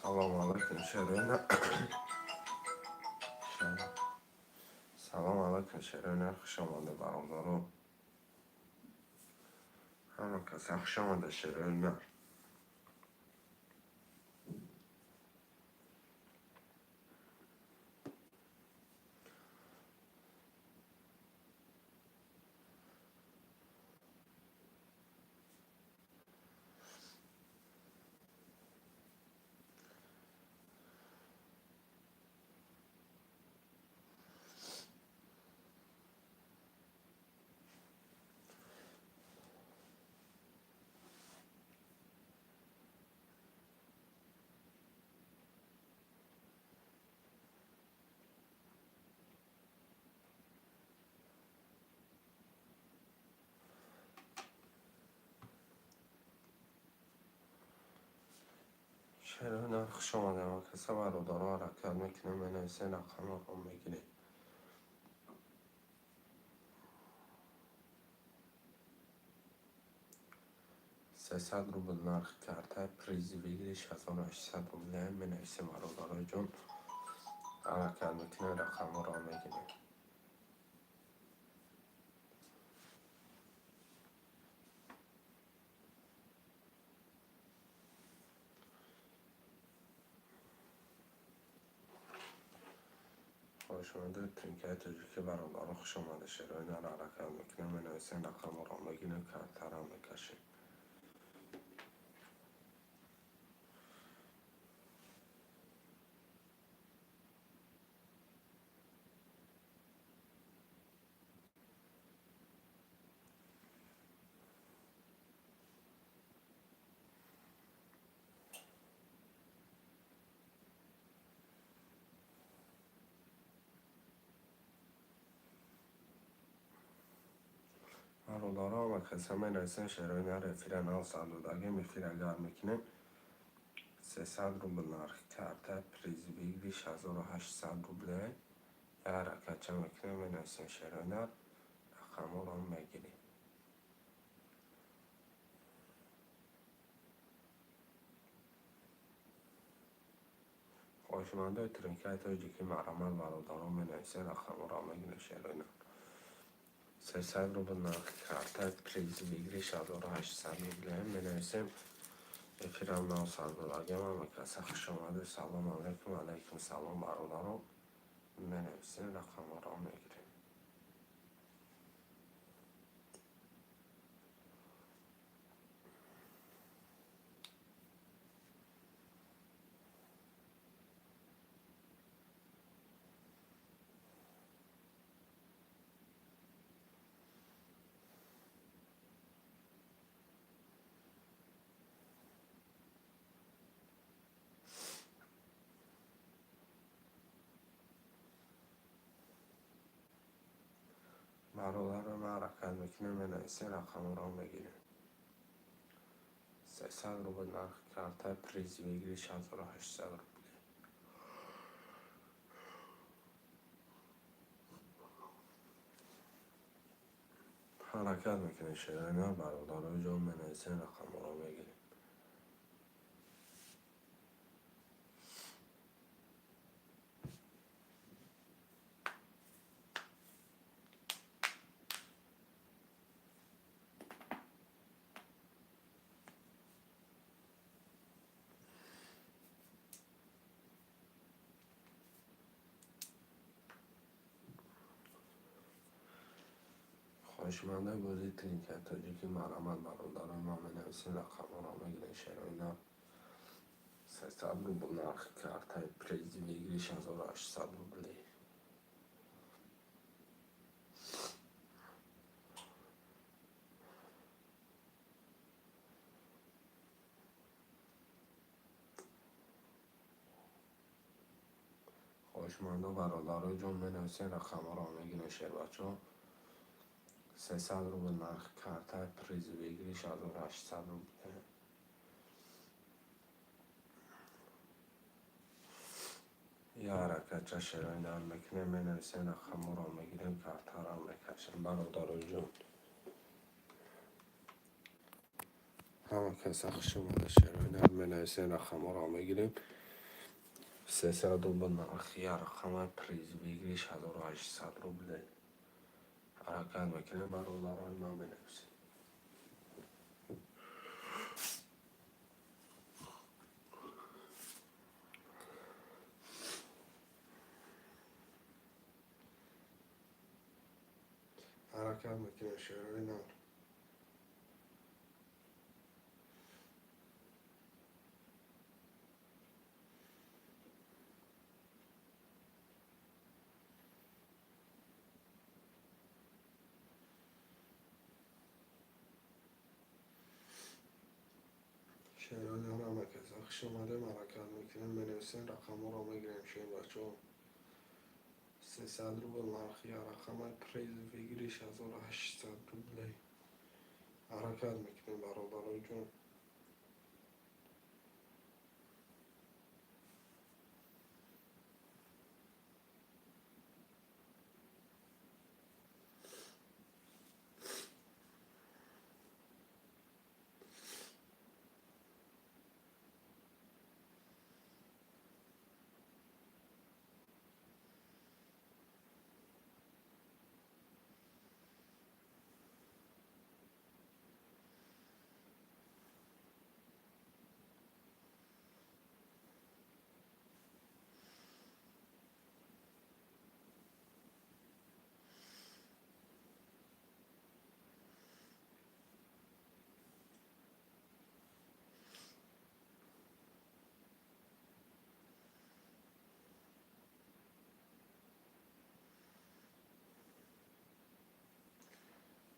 Салому алайкум, шерона. Салому алайкум, шерона, хуш омада, бародаро. Ҳама каса хуш омада, шерона. Шерона, хуш омада, ҳама каса, бародаро. Ҳаракат мекунем, менависем, рақамаро мегирем. 300 рубл нархи карта, призи выигрыш 1800 рубле. Менависем, бародарои ҷон, ҳаракат мекунем, рақамҳоро мегирем. Хоҳишмандаи тринкаи тоҷикӣ, бародаро, хуш омада. Шерои нар, ҳаракат мекунем, менависем, рақамҳоро мегирем, картаро мекашем. Бародаро, ҳама каса менависем, шерои нар, эфира нав сар додагем, эфира гарм мекунем. 300 рубл нархи карта, призи выигрыш 1800 рубле. Як ҳаракатча мекунем, менависем, шерои нар, рақамҳоро мегирем. Хоҳишмандои тринкаи тоҷикӣ, марҳамат, бародарон, менависем, рақамҳоро мегирем, шерои нар. 300 рубл нархи карта, призи выигрыш 1800 рубле. Менависем, эфирам нав сар додагем. Ҳама каса хуш омадед. Салому алайкум, алайкум салом, бародарон. Менависем, рақамҳоро мегирем. Бародарон, ҳаракат мекунем, менависем, рақамҳоро мегирем. 300 рубл нархи карта, призи выигрыш 1800 рубле. Ҳаракат мекунем, шерои нар, бародарои ҷон, менависем, рақамҳоро мегирем. Хоҳишмандаи бозии тринкаи тоҷикӣ, марҳамат, бародарои ман, менависем, рақамҳоро мегирем, шерои нар. 300 рубл нархи картаи, призи выигрыш 1800 рубле. Хоҳишмандо, бародарои ҷон, менависем, рақамҳоро мегирем, шербачаҳо. 300 рубл нархи карта, призи выигрыш 1800 рубле. Як ҳаракатча, шерои нар, мекунем, менависем, рақамҳоро мегирем, картаро мекашем, бародарои ҷон. Ҳама каса хуш омада, шерои нар, менависем, рақамҳоро мегирем. 300 рубл нархи рақамай, приз выигрыш 1800 рублей. Ҳаракат мекунем, бародарои ман, менависем. Ҳаракат мекунем, шерои нар. Шерои нар, ҳама каса хуш омадем. Ҳаракат мекунем, менависем, рақамҳоро мегирем, шербачаҳо. 300 рубл нархи рақамай, приз выигрыш 1800 рублей. Ҳаракат мекунем, бародарои ҷон.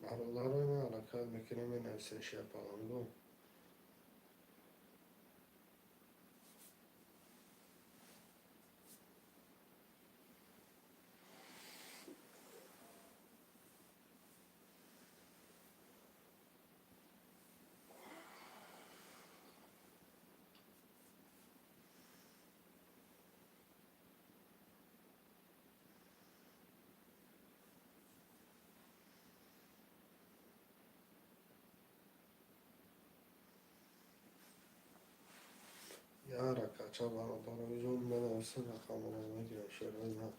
Бародарои ман, ҳаракат мекунем, менависем, шерпалангон. Як ҳаракатча, бародарои ҷон, менависем, рақамҳоро мегирем, шерои нар.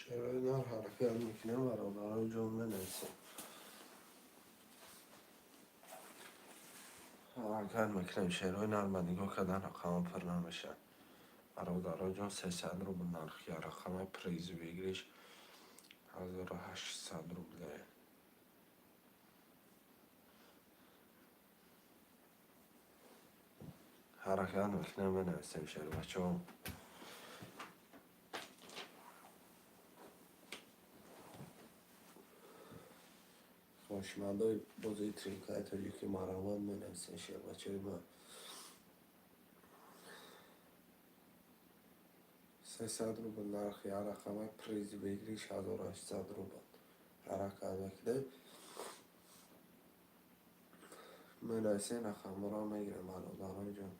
Шерои нар, ҳаракат мекунем, бародарои ҷон, менависем. Ҳаракат мекунем, шерои нар, ба нигоҳ кардан рақамҳо пур намешавад. Бародарои ҷон, 300 рубл нархи рақамай, приз выигрыш 1800 рублей. Ҳаракат мекунем, менависем, шербачаҳо. Хоҳишмандои бозии тринкаи тоҷикӣ, марҳамат, менависем, шербачаҳои ман. 300 рубл нархи рақамай, приз выигрыш 1800 рубл. Ҳаракат мекунем. Менависем, рақамҳоро мегирем, бародарои ҷон.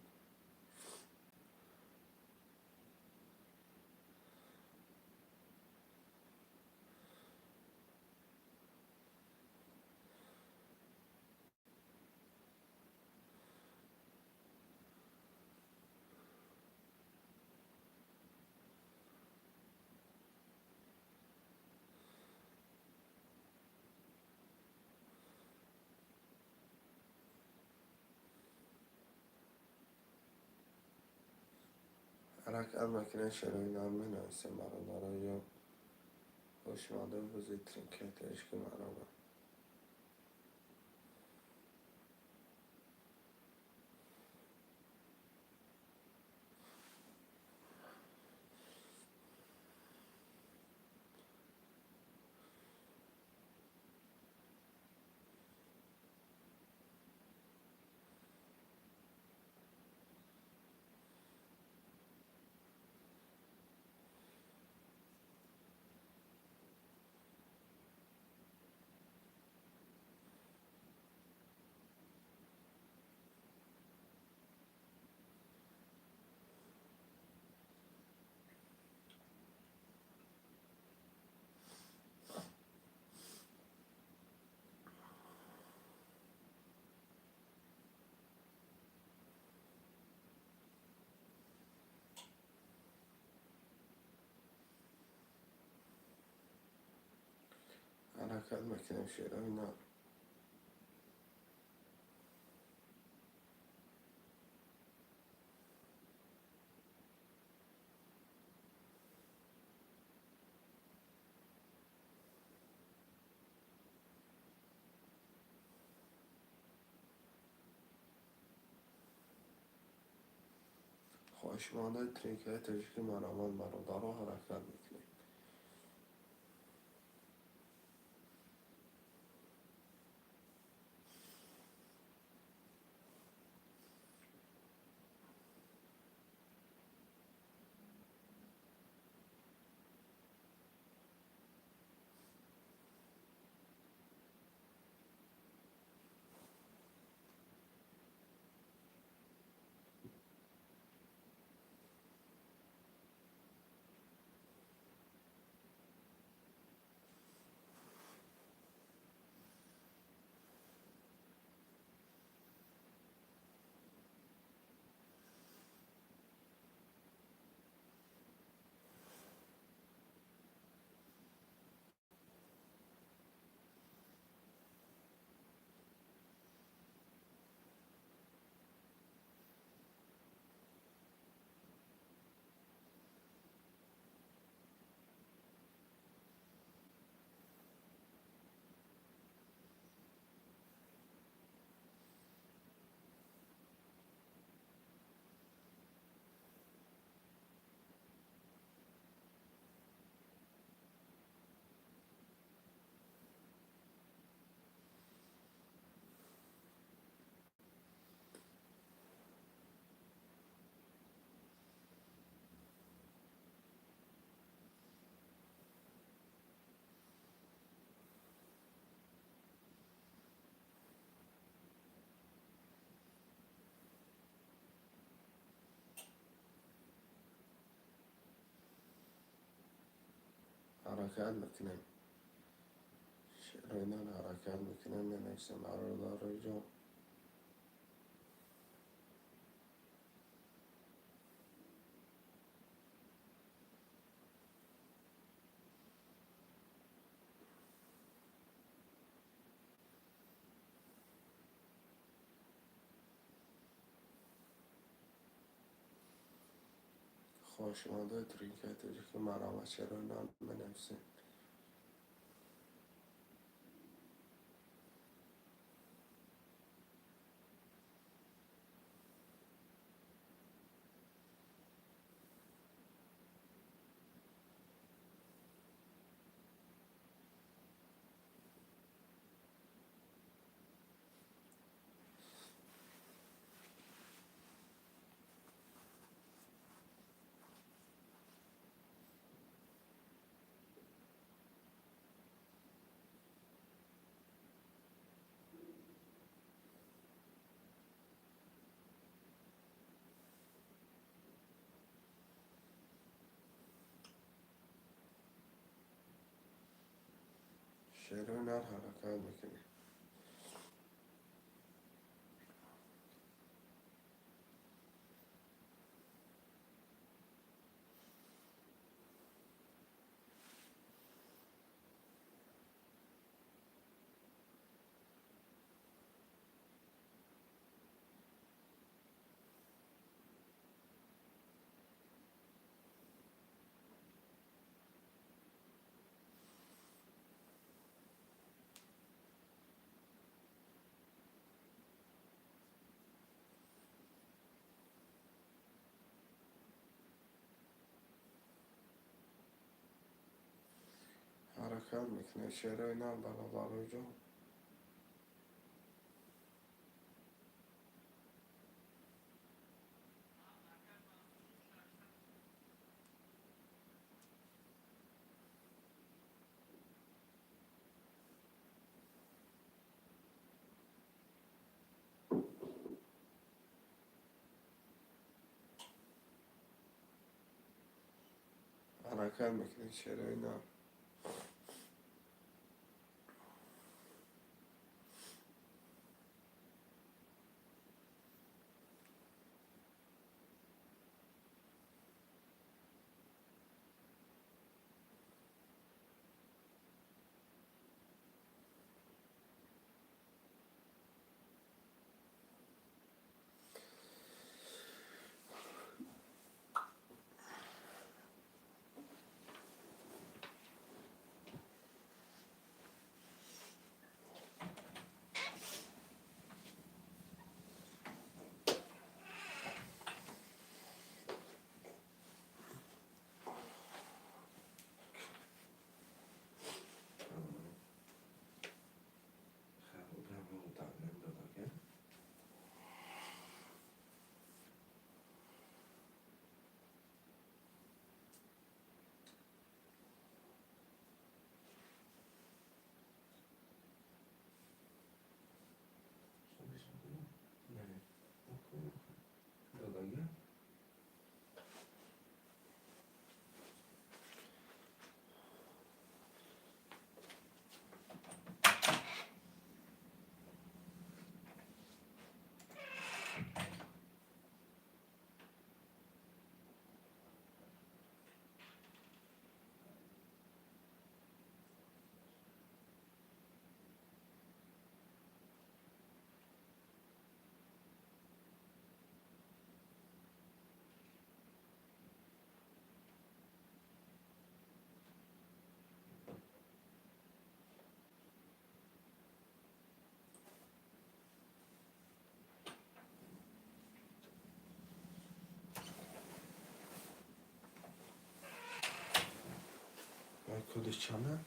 Ҳаракат мекунем, шерои нар, менависем, бародарои ҷон. Хоҳишмандои бозии тринкаи тоҷикӣ, марҳамат. Ҳаракат мекунем, шерои нар. Хоҳишмандаи тринкаи тоҷикӣ, марҳамат, бародаро, ҳаракат мекунем. Ҳаракат мекунем, шерои нар, ҳаракат мекунем, менависем, бародарои ҷон. Хоҳишмандаи тринкаи тоҷикӣ, марҳамат, шерои нар, менависем. Шерои нар, ҳаракат мекунем. Ҳаракат мекунем, шерои нар, бародарои ҷон. Ҳаракат мекунем, шерои нар. Кодиш чанда?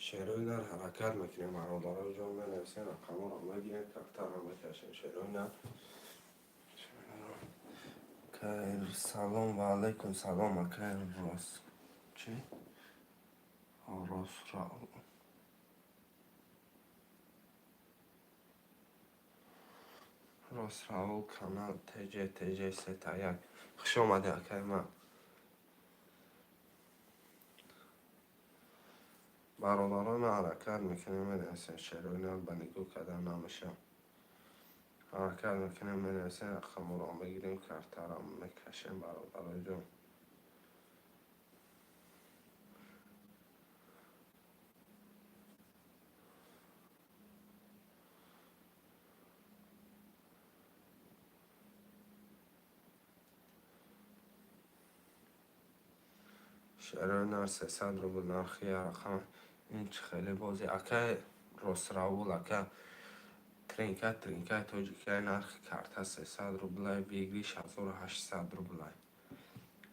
Шерои нар, ҳаракат мекунем, бародаро ҷон, менависем, рақамҳоро мегирем, картаро мекашем. Шерои нар. Салом ва алайкум салом, акай рос чӣ росра. Росраул канал тж тж сета як, хуш омадӣ, акай ман. Бародарон, ҳаракат мекунем, менависем, шерои нар, ба нигоҳ кардан намешавам. Ҳаракат мекунем, менависем, рақамҳоро мегирем, картаро мекашем, бародарои ҷон. Шерои нар, 300 рубл нархи рақам. Ин чӣ хеле бози, акай Росраул? Ака, тринка, тринкаи тоҷикай, нархи карта 300 рублай, выигрыш 1800 рублай.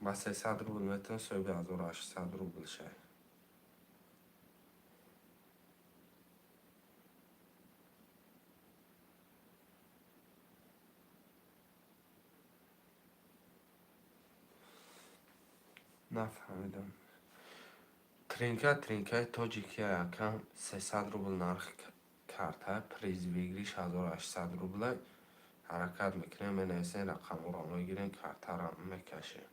Ба 300 рубл метавон соҳиби 1800 рубл шавӣ. Нафаҳмидам. Тринка, тринкаи тоҷикия, акам, 300 рубл нархи карта, приз выигрыш 1800 рублай. Ҳаракат мекунем, менависем, рақамҳоро мегирем, картаро мекашем.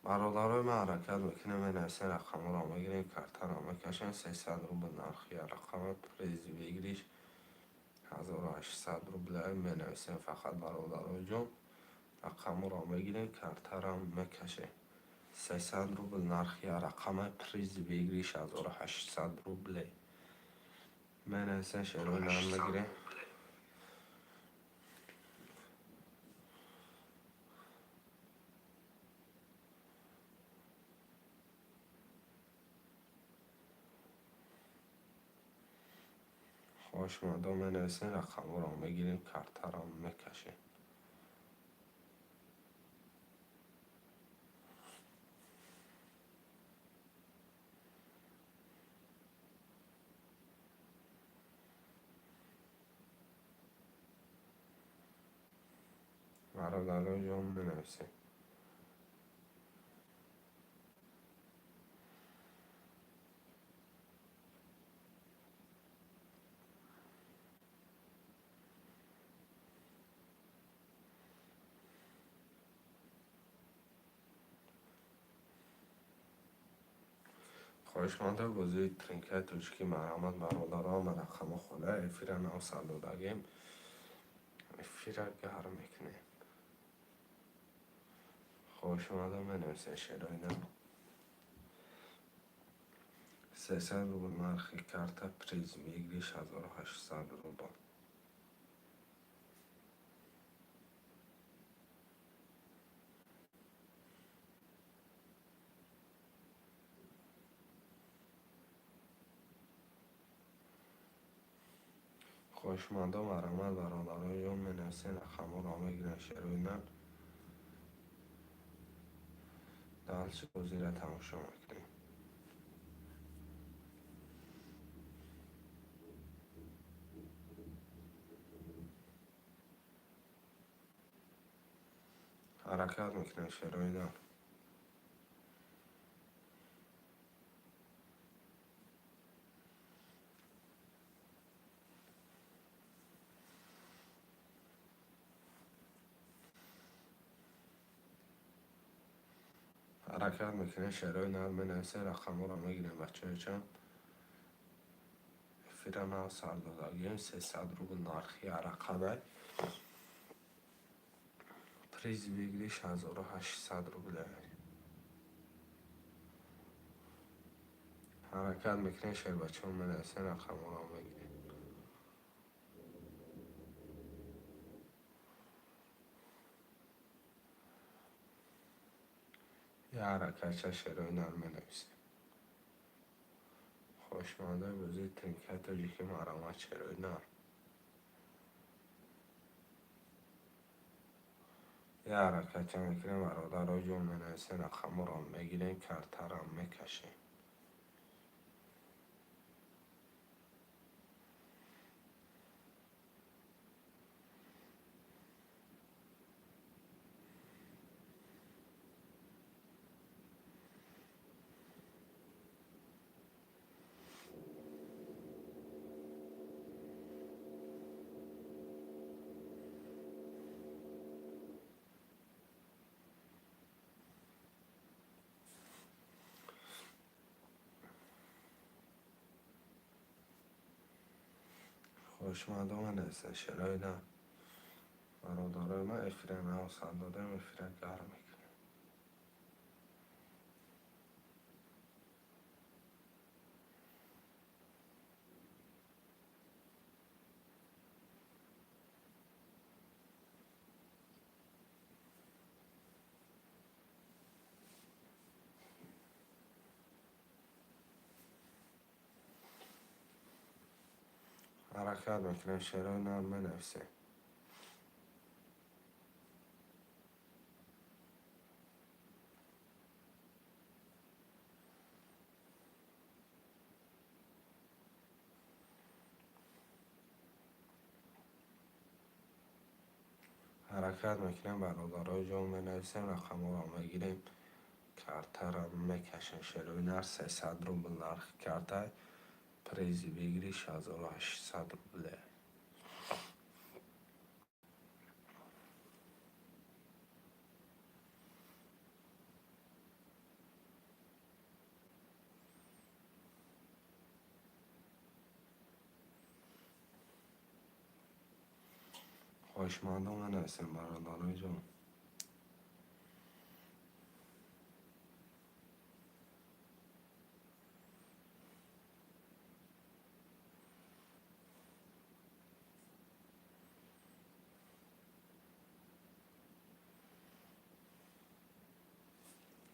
Бародарои ман, ҳаракат мекунем, менависем, рақамҳоро мегирем, картаро мекашем. 300 рубл нархи рақама, приз выигрыш 1800 рублай. Менависем фақат, бародарои ҷон, рақамҳоро мегирем, картаро мекашем. 300 рубл нархи рақама, приз выигрыш 1800 рублей. Менависем, шерои нарм, мегирем. Хоҳишмандон, менависем, рақамҳоро мегирем, картаро мекашем. Бародарои ҷон, менависем. Хоҳишмандои бозии тринкаи тоҷикӣ, марҳамат, бародарон, ба рақамҳо хола. Эфира нав сар додагем, эфира гарм мекунем. Хоҳишмандон, менависем, шерои нар. 300 рубл нархи карта, приз выигрыш 1800 рубл. Хоҳишмандон, марҳамат, бародарои ҷон, менависем, рақамҳоро мегирем, шерои нар. Дальше бозиро тамошо мекунем. Ҳаракат мекунем, шерои нар. Ҳаракат мекунем, шерои нар, менависем, рақамҳоро мегирем, бачаҳои ҷон. Эфира нав сар додагием, 300 рубл нархи рақамай. Приз выигрыш 1800 рублей. Ҳаракат мекунем, шербачаҳо менависем, рақамҳоро мегирем. Як ҳаракатча шерои нар менависем. Хоҳишмандои бозии тринкаи тоҷикӣ, марҳамат, шерои нар. Як ҳаракатча мекунем, бародаро ҷон менависем, рақамҳоро мегирем, картаро мекашем. Хоҳишмандо менависем, шерои нар. Бародарои ман, эфира нав сар додем, эфира гарм мекунем. Ҳаракат мекунем, шерои нар менависем. Ҳаракат мекунем, бародарои ҷон менависем, рақамҳоро мегирем, картаро мекашем. Шерои нар 300 рубл нархи карта, призи выигрыш 1800 рублей. Хоҳишмандо менависем, бародарои ҷон.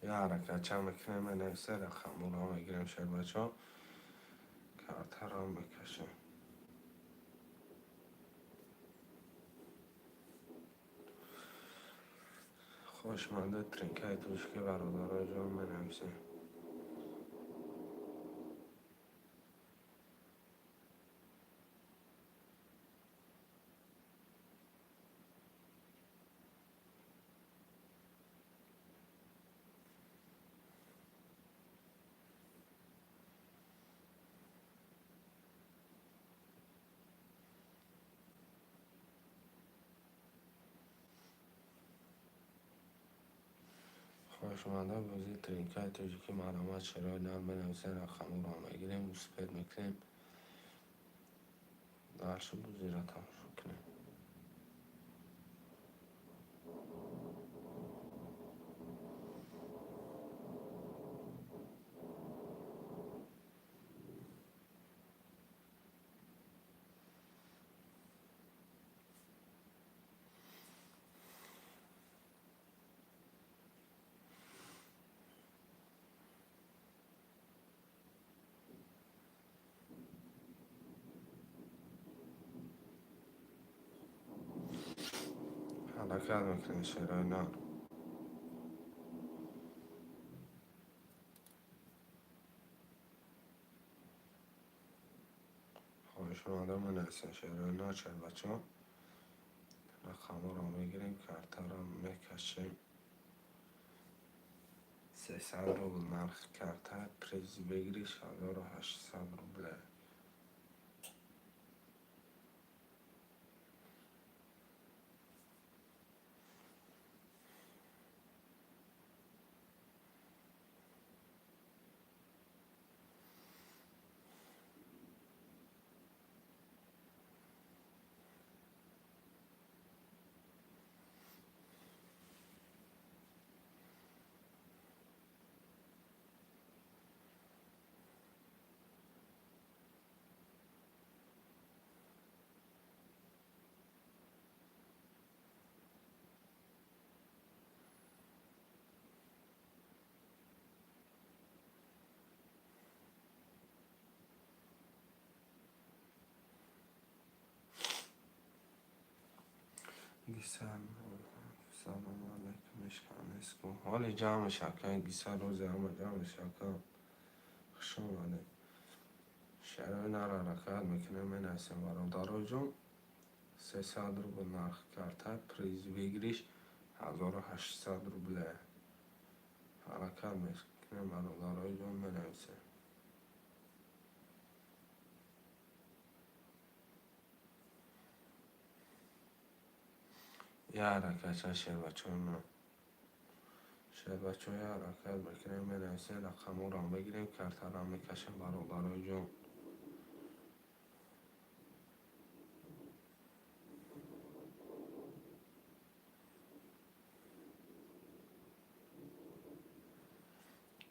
Як ҳаракатча мекунем, менависем, рақамҳоро мегирем, шербачаҳо, картаро мекашем. Хоҳишмандои тринкаи тоҷикӣ, бародарои ҷон менависем. Хоҳишмандои бозии тринкаи тоҷикӣ, марҳамат, шерои нар менависем, рақамҳоро мегирем, успеть мекунем. Дальше бозиро тамошо кунем. Ҳаракат мекунем, шерои нар. Хоҳишмандо менависем, шерои нар, шербачаҳо. Рақамҳоро мегирем, картаро мекашем. 300 рубл нархи карта, призи выигрыш 1800 рублей. Салому алайкум, ишканеску. Ҳоли ҷамъ меша, ака, гиса рӯзи ҳама ҷамъ меша, ака. Хуш омадед. Шарои нар ҳаракат мекунем, менависем, бародароҷон. 300 рубл нархи карта, приз выигрыш 1800 рубле. Ҳаракат мекунем, бародароҷон, менависем. Я ҳаракатча, шербачаҳои ман. Шербачаҳо, я ҳаракат мекунем, менависем, рақамҳоро мегирем, картаро мекашем, бародароҷон.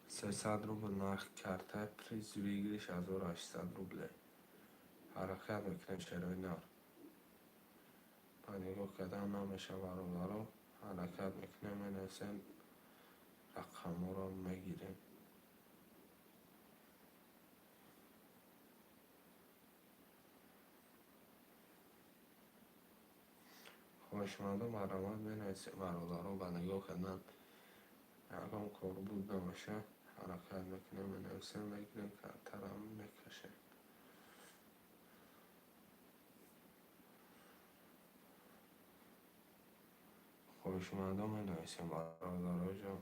300 рубл нархи карта, приз выигрыш 1800 рубле. Ҳаракат мекунем, шерои нар. Ба нигоҳ кардан намеша, бародаро. Ҳаракат мекунем, менависем, рақамҳоро мегирем. Хоҳишмандон, марҳамат, менависем, бародаро, ба нигоҳ кардан ягон кор буд набоша, ҳаракат мекунем, менависем, мегирем, картаро мекашем. Хоҳишмандон, менависем, бародароҷон.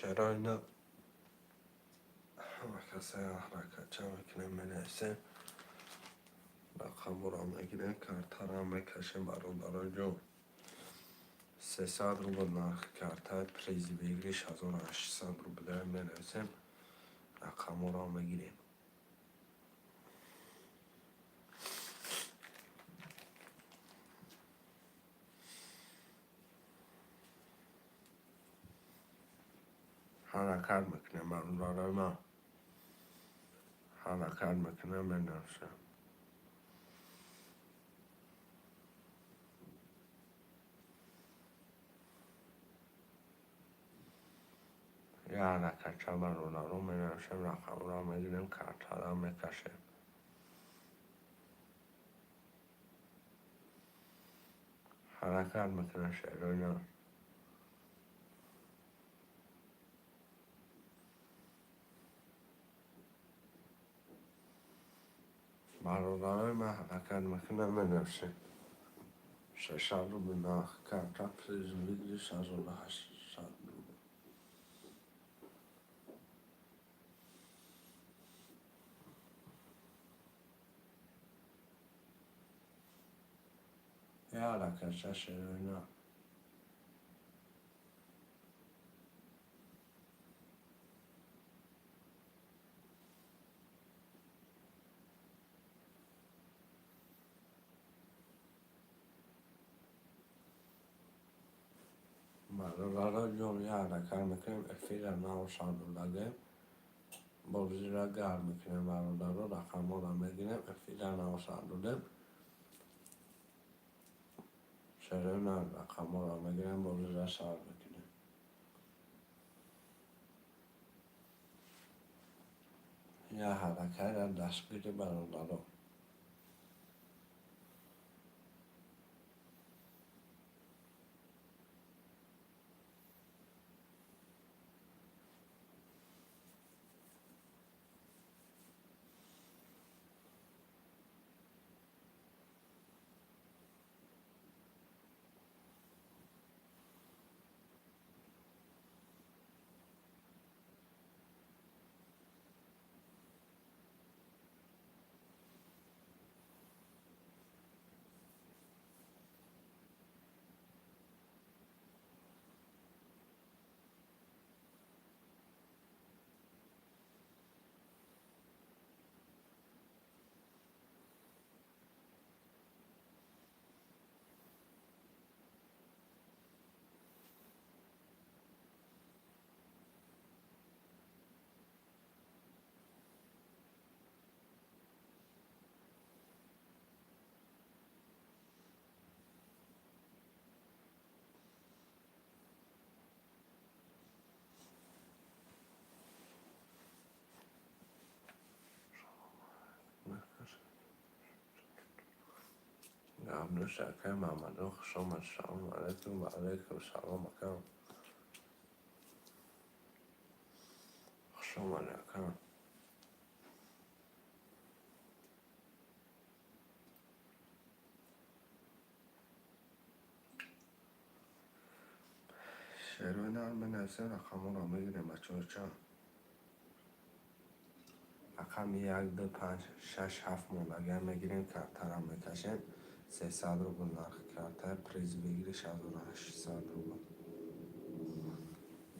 Шарои нар ҳама каса ҳаракатча мекунем, менависем, рақамҳоро мегирем, картаро мекашем, бародароҷон. 300 рубл нархи карта, приз выигрыш 1800 рубле, менависем, рақамҳоро мегирем. Ҳаракат мекунем, бародарои ман. Ҳаракат мекунем, менависем. Я ҳаракатча, бародаро, менависем, рақамҳоро мегирем, картаро мекашем. Ҳаракат мекунем, шерои нар. Бародарои ман, ҳаракат мекунем, менависем. 600 рубл нархи карта, приз выигрыш 1800 рубл. Я ҳаракатча, шерои нар. Бародароҷон, я ҳаракат мекунем, эфирро нав додагем. Бозиро гарм мекунем, бародаро, рақамҳоро мегирем, эфирро нав додем. Шерои нар, рақамҳоро мегирем, бозиро сар мекунем. Я ҳаракатро дастгири, бародаро. Гап нест, акай Маҳмадҷон, хуш омад. Салому алайкум. Ва алайкум салом, акам. Хуш омадӣ, акам. Шеърҳои нар менависем, рақамҳоро мегирем, бачаҳо, чанд? Рақами як, ду, панҷ, шаш, ҳафт мондагиам мегирем, картара мекашем. 300 рубл нархи карта, приз выигрыш 1800 рубл.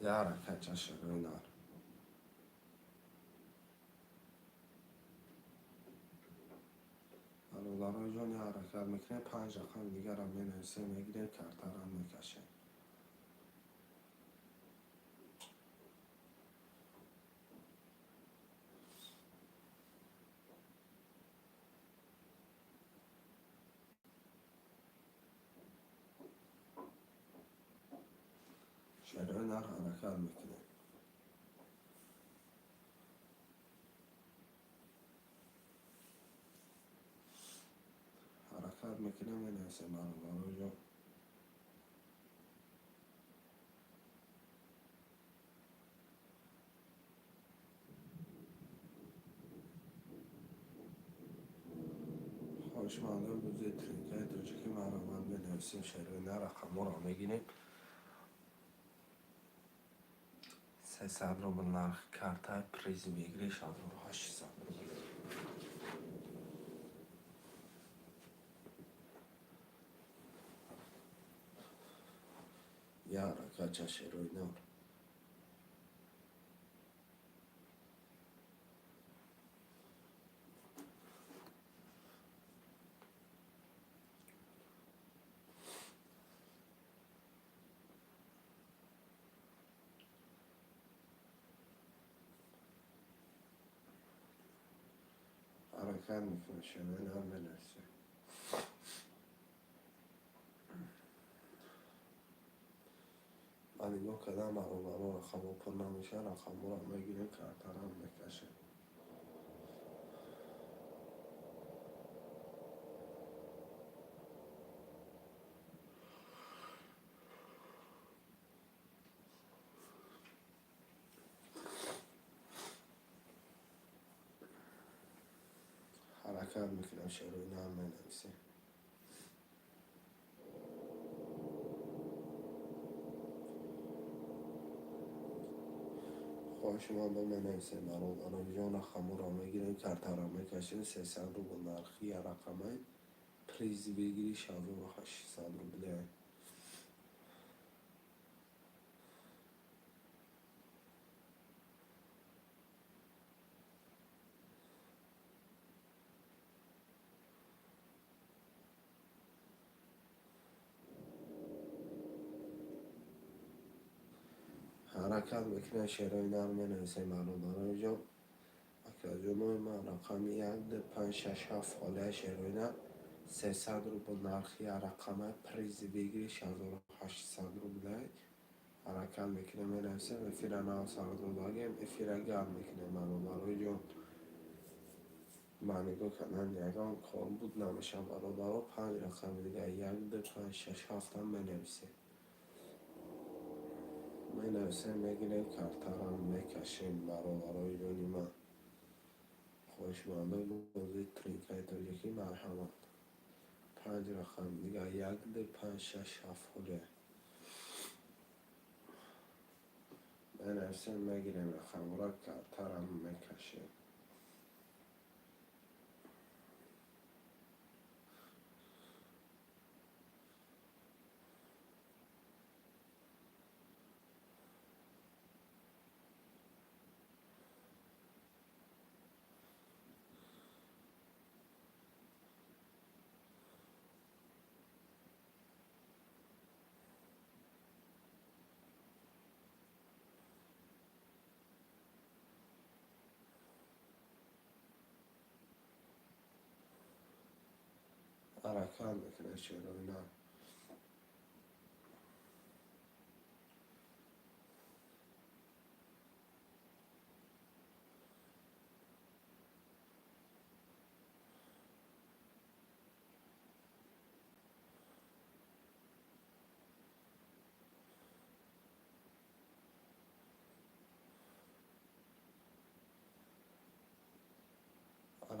Як ҳаракатча, шеърҳои нар. Бародарои ҷон, як ҳаракат мекунем, панҷ рақами дигарам менависем, мегирем, картарам мекашем. Шеърҳои нар, ҳаракат мекунем. Ҳаракат мекунем, менависем, бародарои ҷон. Хоҳишмандои бузии тринкаи тоҷикӣ, марҳамат, менависем, шеърҳои нар, рақамҳоро мегирем. 300 рубл нархи карта, приз выигрыш 1800 рубл. Як ҳаракатча, шеърҳои нар. Ҳаракат мекунем, шеърҳои нар менависем. Ман нигоҳ кардам, бародаро, рақамҳо пур намешавад, рақамҳоро мегирем, картарам мекашем. Ҳаракат мекунем, шеърҳои нар менависем. Хоҳишмандон, менависем, бародарои ҷон, рақамҳоро мегирем, картаро мекашем. 300 рубл нархи як рақамай, приз выигрыш 1800 рубле. Ҳаракат мекунем, шеърҳои нар менависем, бародарои ҷон, акаҷонои ман. Рақами як, ду, панҷ, шаш, ҳафт холия, шеърҳои нар. 300 рубл нархи як рақамай, приз выигрыш 1800 рубле. Ҳаракат мекунем, менависем. Эфира нав сар додагем, эфира гарм мекунем, бародарои ҷон. Ман нигоҳ кардам, ягон кор буд намешавад, бародаро. Панҷ рақами дигар, як, ду, панҷ, шаш, ҳафтам менависем. Менависем, мегирем, картарам мекашем, бародарои ҷони ман. Хоҳишмандои бозии тринкаи тоҷикӣ, марҳамат. Панҷ рақам дигар, як, ду, панҷ, шаш, ҳафт холия. Менависем, мегирем рақамҳоро, картарам мекашем. Ҳаракат мекунем, шеърҳои нар.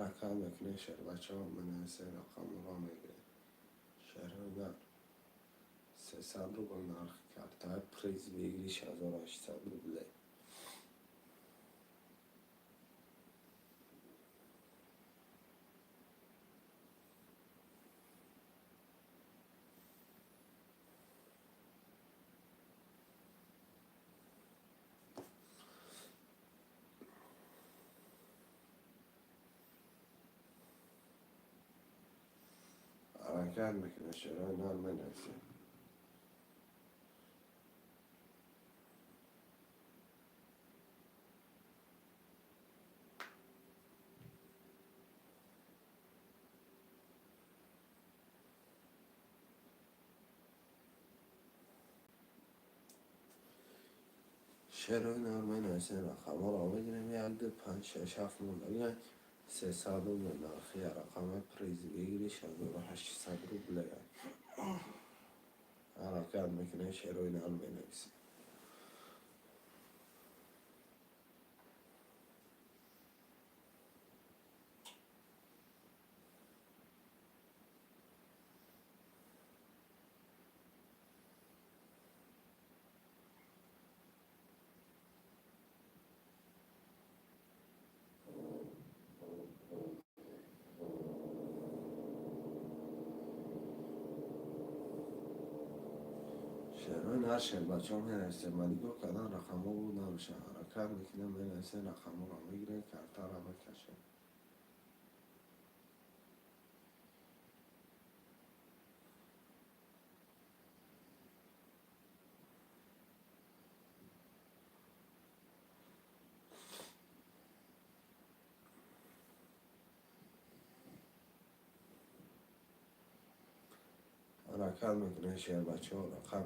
Ҳаракат мекунем, шербачаҳо, менависем, рақамҳоро мегирем. Шерои нар 300 рубл нархи карта, приз выигрыш 1800 рублей. Ҳаракат мекунем, шерои нар, менависем. Шерои нар, менависем, рақамҳоро мегирем. Як, ду, панҷ, шаш, ҳафт мондагиа. 300 рубл нархи рақами, приз выигрыш 1800 рублей. Ҳаракат мекунем, шерои нар, менависем. Шерои нар, шербачаҳо, менависем. Ба нигоҳ кардан рақамҳо буд намешавад. Ҳаракат мекунем, менависем, рақамҳоро мегирем, картаро мекашем. Ҳаракат мекунем, шербачаҳо, рақам,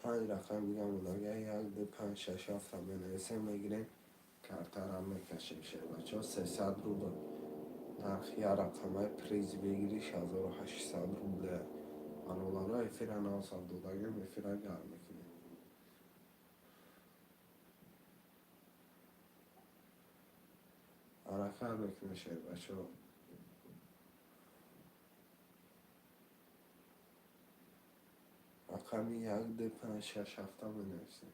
панҷ рақам дига мондага. Як, ду, панҷ, шаш, ҳафта менависем, мегирем, картаро мекашем, шербачаҳо. 300 рубл нархи як рақамаи, приз выигрыш 1800 рубле. Бародаро, эфира навсад додагем, эфира гарм мекунем. Ҳаракат мекунем, шербачаҳо. Рақами як, ду, панҷ, шаш, ҳафта менависем.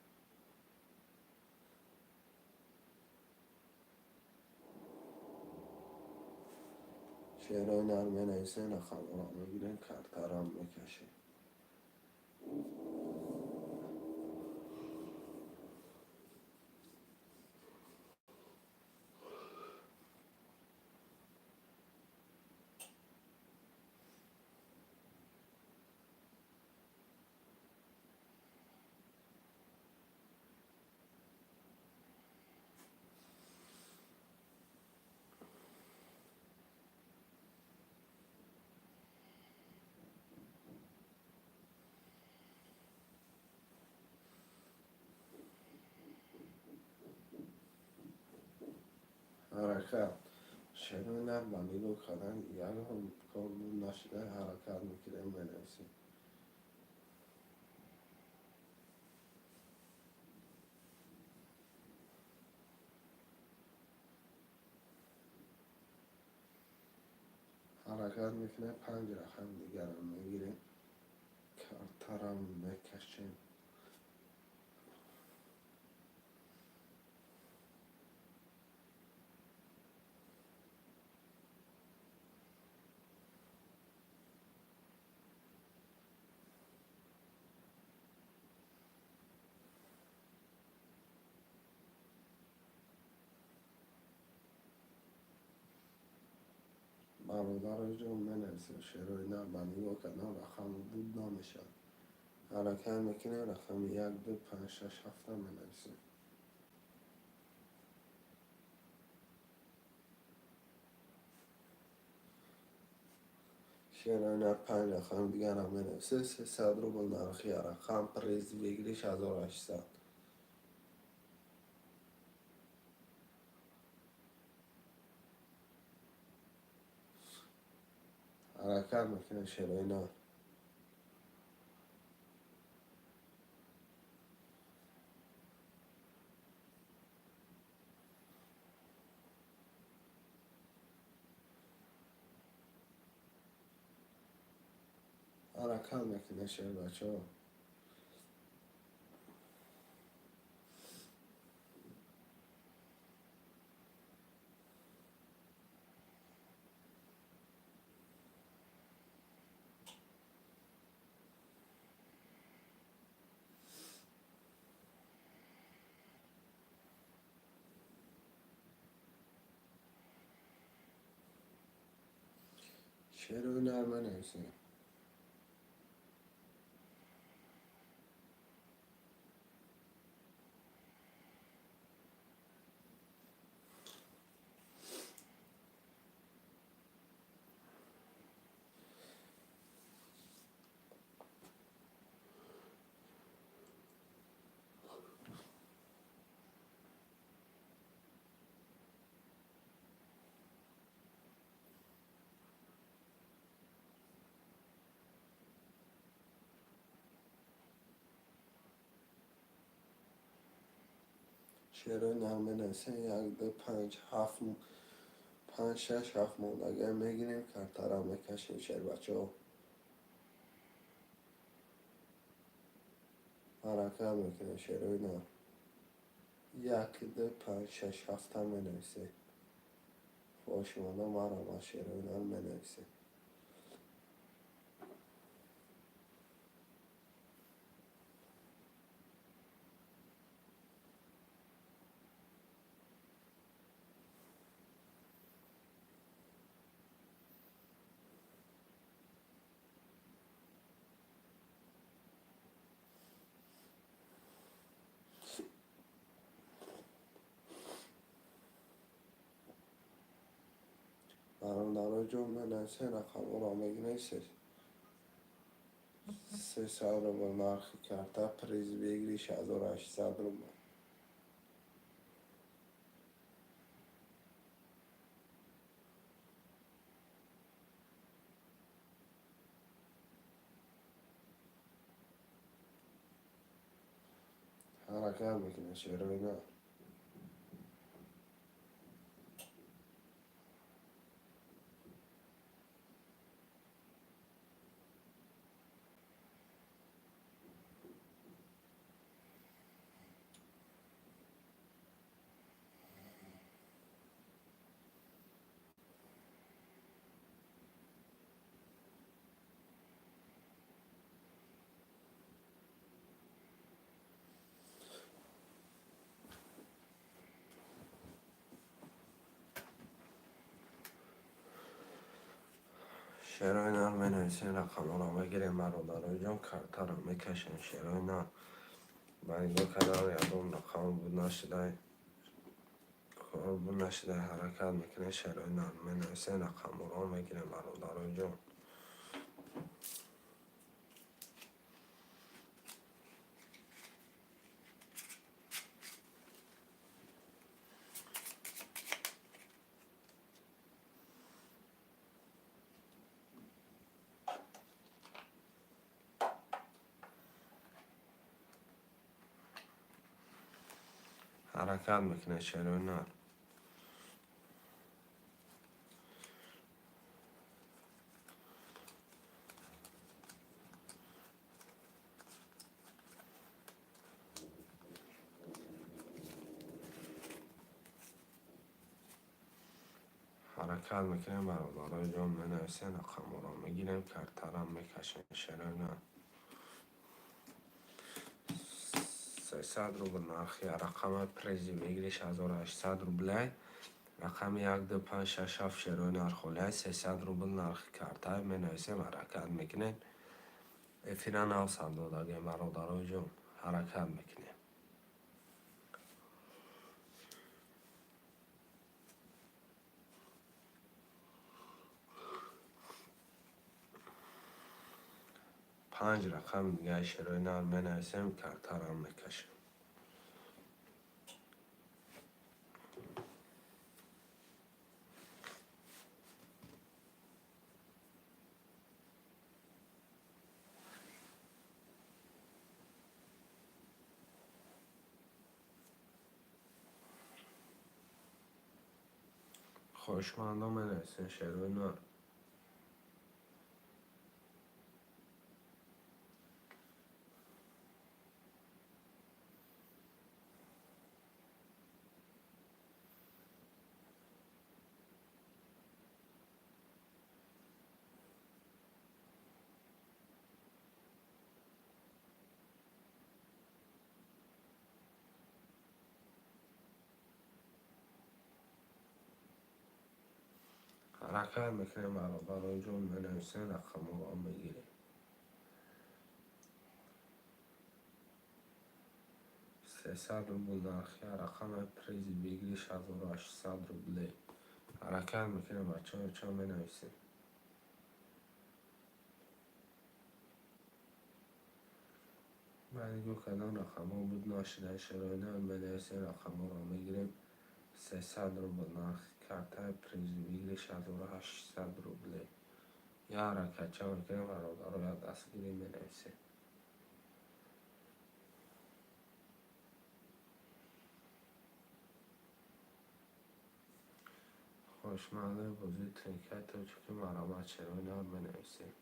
Шерои нар, менависем, рақамҳоро мегирем, картаро мекашем. Ҳаракат, шерои нар. Ба нигоҳ кардан ягон кор буд нашуда. Ҳаракат мекунем, менависем. Ҳаракат мекунем, панҷ рақам дигарам мегирем, картарам мекашем. Бародароҷон, менависем, шерои нар. Ба нигоҳ кардан рақам буд намешавад. Ҳаракат мекунем, рақами як, ду, панҷ, шаш, ҳафта менависем. Шерои нар, панҷ рақам дигарам менависем. 300 рубл нархи рақам, приз выигрыш 1800. Ҳаракат мекунем, шерои нар. Ҳаракат мекунед, шербачаҳо. Шерои нар менависем. Шерои нар менависем. Як, ду, панҷ, ҳафт, панҷ, шаш, ҳафт мондагиам мегирем, картара мекашем, шербачаҳо. Ҳаракат мекунем, шерои нар. Як, ду, панҷ, шаш, ҳафта менависем. Хоҳишмандон, марҳамат, шерои нар менависем. Бародаро ҷон, менависем, рақамҳоро мегирем. 300 рубл нархи карта, приз выигрыш 1800 рубл. Ҳаракат мекунем, шерои нар. Шерои нар менависем, рақамҳоро мегирем, бародарои ҷон, картаро мекашем, шерои нар. Ба нигоҳ кардам, ягон рақам буд нашудай, кор буд нашудай. Ҳаракат мекунем, шерои нар менависем, рақамҳоро мегирем, бародарои ҷон. Ҳаракат мекунем, шерои нар. Ҳаракат мекунем, бародарои ҷон, менависем, рақамҳоро мегирем, картарам мекашем, шерои нар. 300 рубл нархи рақами, призи выигрыш 1800 рублей. Рақами як, ду, панҷ, шаш, ҳафт, шерои нар холиай. 300 рубл нархи карта менависем, ҳаракат мекунем. Эфира нав сар додагем, бародарои ҷон, ҳаракат мекунем. Панҷ рақами дигаи шерои нар менависем, картарам мекашем. Хоҳишмандон, менависем, шерои нар. Ҳаракат мекунем, бародароҷон, менависем, рақамҳоро мегирем. 300 рубл нархи рақами, призи выигрыш 1800 рублей. Ҳаракат мекунем, бачаҳо, ча менависем. Баъд нигоҳ кардан, рақамҳо буд, нашида. Шерои нар менависем, рақамҳоро мегирем. 300 рубл нархи картаи, призи выигрыш 1800 рублей. Як ҳаракатча мекунем, бародаро, як дастгирӣ менависем. Хоҳишмандои бозии тринкаи тоҷикӣ, марҳамат, шерои нар менависем.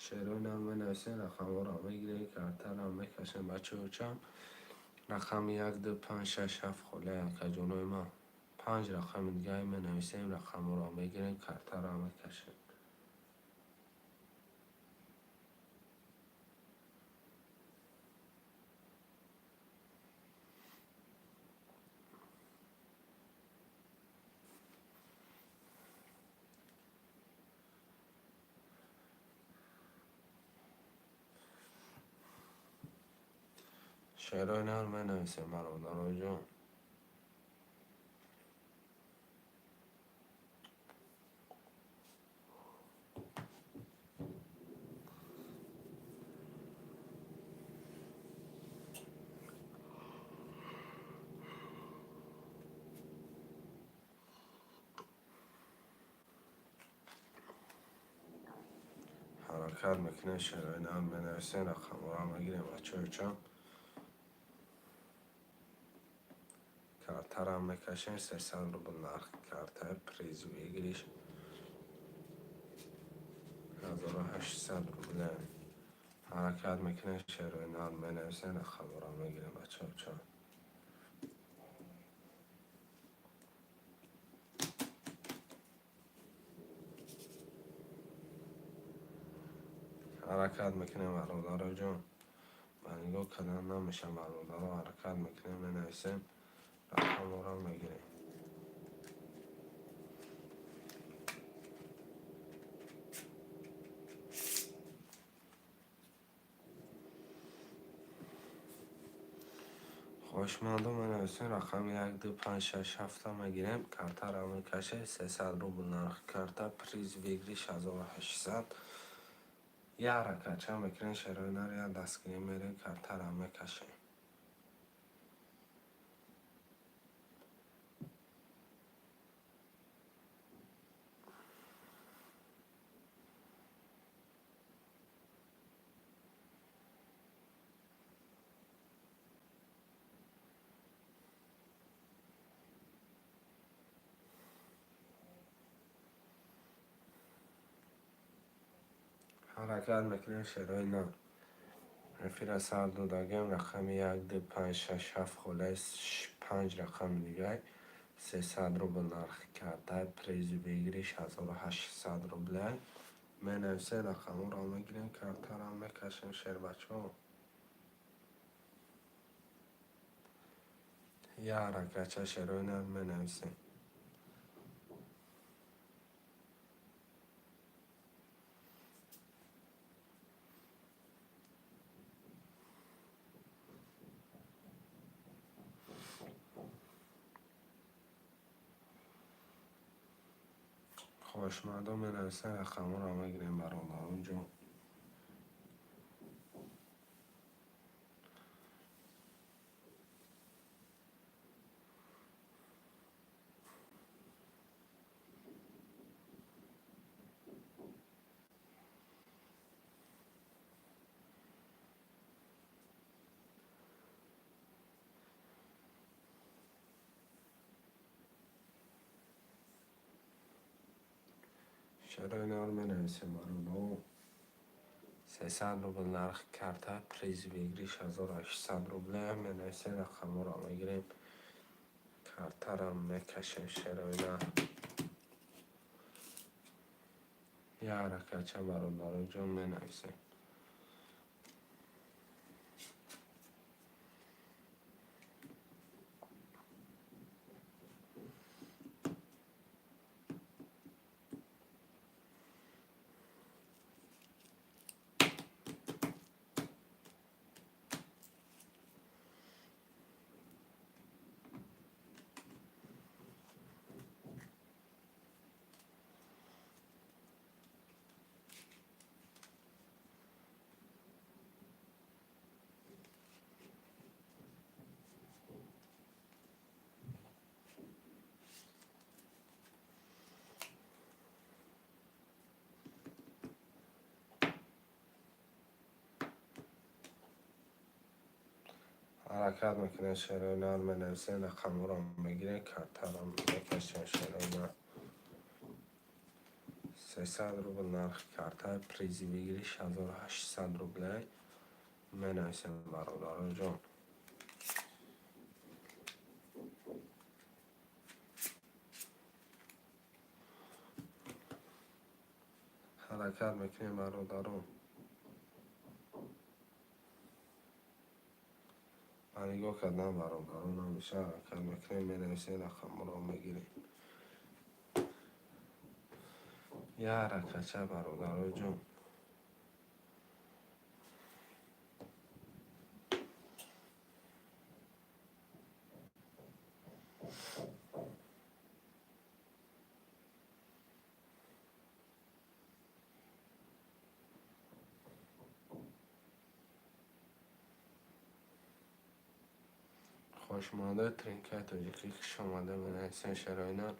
Шерои нар менависем, рақамҳоро мегирем, картаро мекашем, бачаҳочам. Рақами як, ду, панҷ, шаш, ҳафт холия, акаҷонои ман. Панҷ рақами дигаре менависем, рақамҳоро мегирем, картаро мекашем. Шерои нар менависем, бародароҷон. Ҳаракат мекунем, шерои нар менависем, рақамҳоро мегирем, бачаҳочам. Картарам мекашем. 300 рубл нархи картаи, приз выигрыш 1800 рубле. Ҳаракат мекунем, шерои нар менависем, рақамҳоро мегирем, бачаҳочам. Ҳаракат мекунем, бародароҷон. Ба нигоҳ кардан намешавад, бародаро. Ҳаракат мекунем, менависем, рақамҳоро мегирем. Хоҳишмандо, менависем, рақами як, ду, панҷ, шаш, ҳафта мегирем, картаро мекашем. 300 рубл нархи карта, приз выигрыш 1800. Як ҳаракатча мекунем, шерои нар, як дастгирӣ мерем, картаро мекашем. Ҳаракат мекунем, шерои нар. Эфира сар додагем, рақами як, ду, панҷ, шаш, ҳафт холаи, панҷ рақами дигар. 300 рубл нархи карта, призи выигрыш 1800 рублей. Менависем, рақамҳоро мегирем, картаро мекашем, шербачаҳо. Як ҳаракатча, шерои нар менависем. Хоҳишмандо, менависем, рақамҳоро мегирем, бародароҷон. Шерои нар менависем, бародаро. 300 рубл нархи карта, приз выигрыш 1800 рубле. Менависем, рақамҳоро мегирем, картаро мекашем, шерои нар. Як ҳаракатча, бародароҷон, менависем. Ҳаракат мекунем, шерои нар, менависем, рақамҳоро мегирем, картаро мекашем. Шерои нар, 300 рубл нархи карта, призи выигрыш 1800 рублей. Менависем, бародароҷон. Ҳаракат мекунем, бародарон. Ба нигоҳ кардан, бародарон, ҳамеша ҳаракат мекунем, менависем, рақамҳоро мегирем. Як ҳаракатча, бародароҷон. Хошмонда, тринкаи тоҷикӣ, хуш омада. Менависем, шерои нар,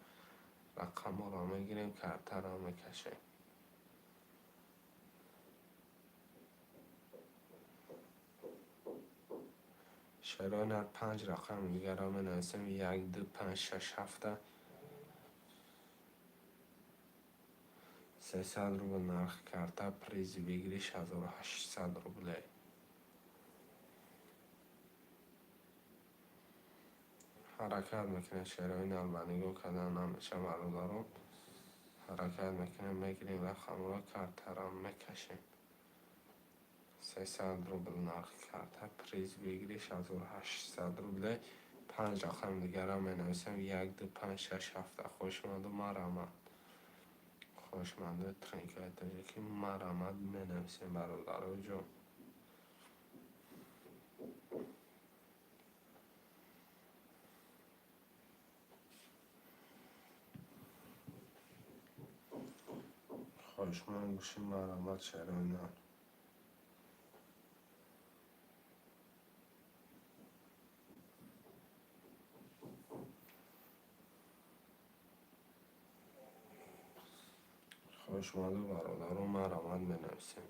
рақамҳоро мегирем, картаро мекашем. Шерои нар, панҷ рақами дигарро менависем: як, ду, панҷ, шаш, ҳафта. 300 рубл нархи карта, призи выигрыш 1800 рублей. Ҳаракат мекунем, шерои нар, ба нигоҳ кардан намеша, бародарон. Ҳаракат мекунем, мегирем рақамҳоро, картаро мекашем. 300 рубл нархи карта, приз выигрыш 1800 рублей. Панҷ рақами дигарро менависем: як, ду, панҷ, шаш, ҳафта. Хушомаду, марҳамат. Хушомаду, тринкаи тоҷикӣ, марҳамат, менависем, бародароҷон. Хоҳишманд бошем, марҳамат, шерои нар. Хоҳишманду бародарон, марҳамат, менависем.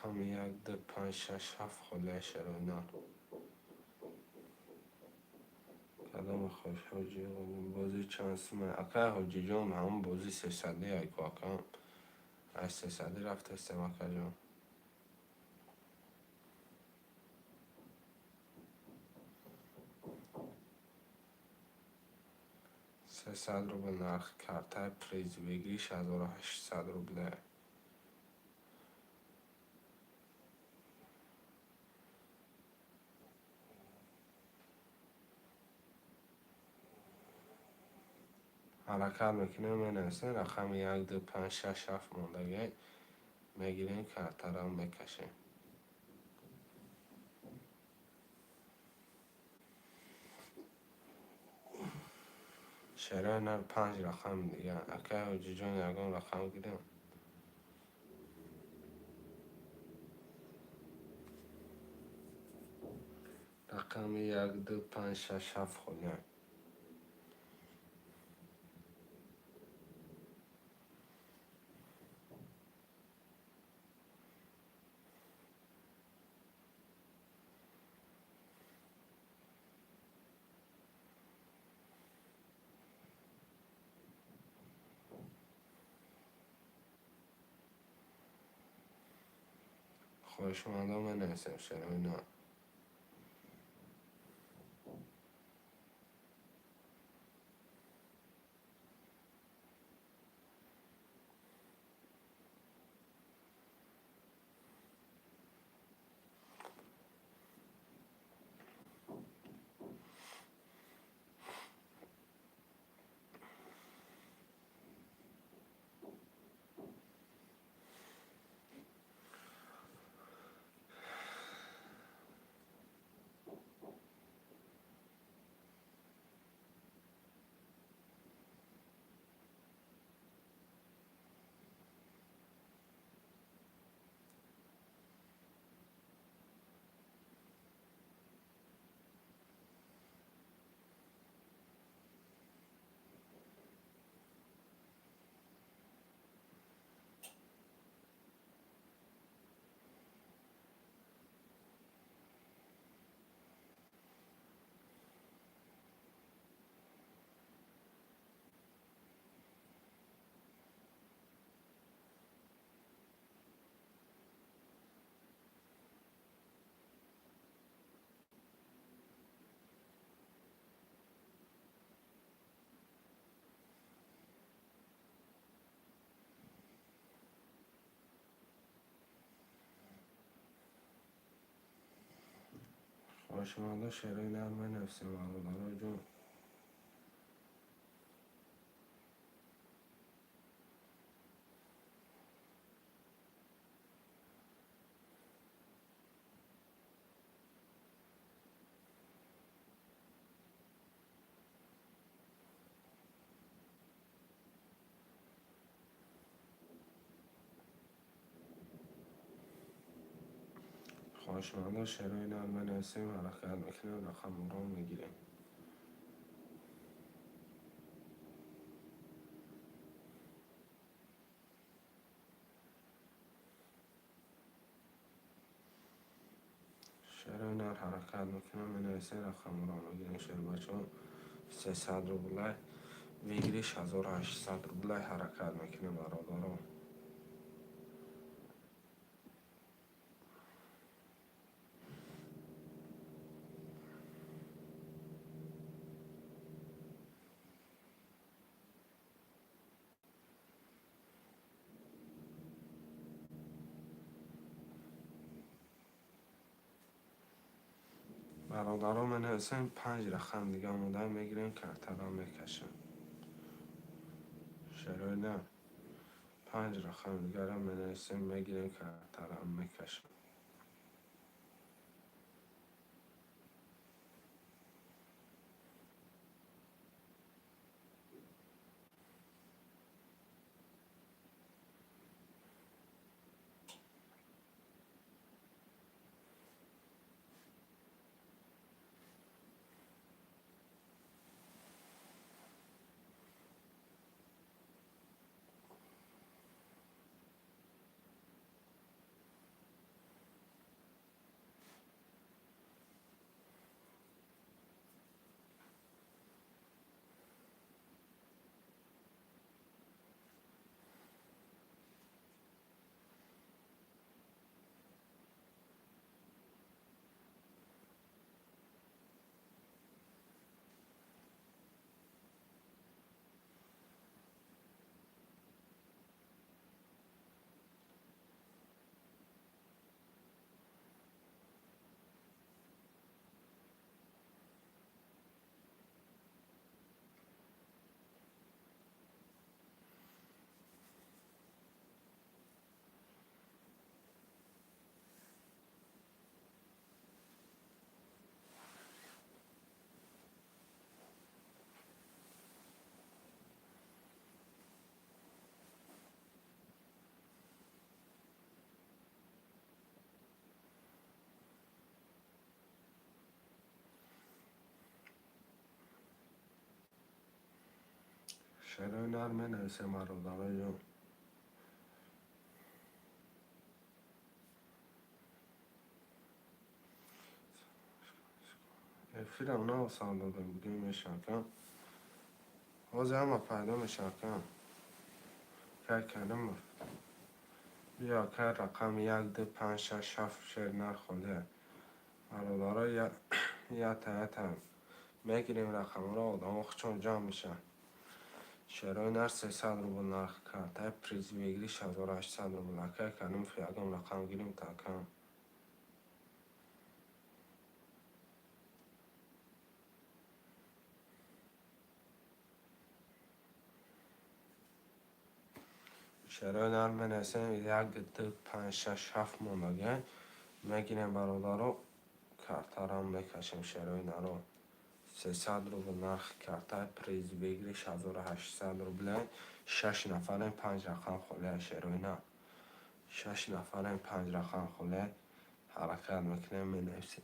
Рақами як, ду, панҷ, шаш, ҳафт холия, шерои нар. Кадоме хош, ҳоҷи? Бозӣ чанд сума, акай ҳоҷиҷон? Ҳамон бозӣ сесадӣ айку, акам. Ай сесадӣ рафтестем, акаҷон. 300 рубл нархи карта, приз выигрыш 1800 рублей. Ҳаракат мекунем, менависем, рақами як, ду, панҷ, шаш, ҳафт мондагӣ, мегирем, картаро мекашем. Шерои нар, панҷ рақами дигар. Акай ҳоҷиҷон, ягон рақам гирем? Рақами як, ду, панҷ, шаш, ҳафт холия. Хоҳишмандон, менависем, шерои нар. Хоҳишмандо, шерои нар менависем, бародарои ҷон. Хоҳишмандо, шерои нар менависем, ҳаракат мекунем, рақамҳоро мегирем. Шерои нар ҳаракат мекунем, менависем, рақамҳоро мегирем. Шербачаҳо, 300 рублай, выигрыш 1800 рублай, ҳаракат мекунем, бародаро. Бародаро, менависем, панҷ рақам дига омода мегирем, картаро мекашем. Шерои нар, панҷ рақам дигарам менависем, мегирем, картаро мекашем. Шерои нар менависем, бародарои ҷон. Эфирам навсанд додем, бигӯем мешавад. Ҳозир ҳама пайдо мешавад. Кай Каримов. Биё, кай, рақами як, ду, панҷ, шаш, ҳафт шер нар холия. Бародаро, ята ята мегирем рақамҳоро, одамо хучон ҷамъ мешаванд. Шерои нар, 300 рубл нархи картаи, приз выигрыш 1800 рубл. Акай Каримов, ягон рақам гирим такам. Шерои нар менависем, як, ду, панҷ, шаш, ҳафт мондагиа мегирем, бародаро, картарам мекашем. Шерои наро, 300 рубл нархи карта, приз выигрыш 1800 рублай. Шаш нафарем, панҷ рақам холия. Шерои нар, шаш нафарем, панҷ рақам холия, ҳаракат мекунем, менависем.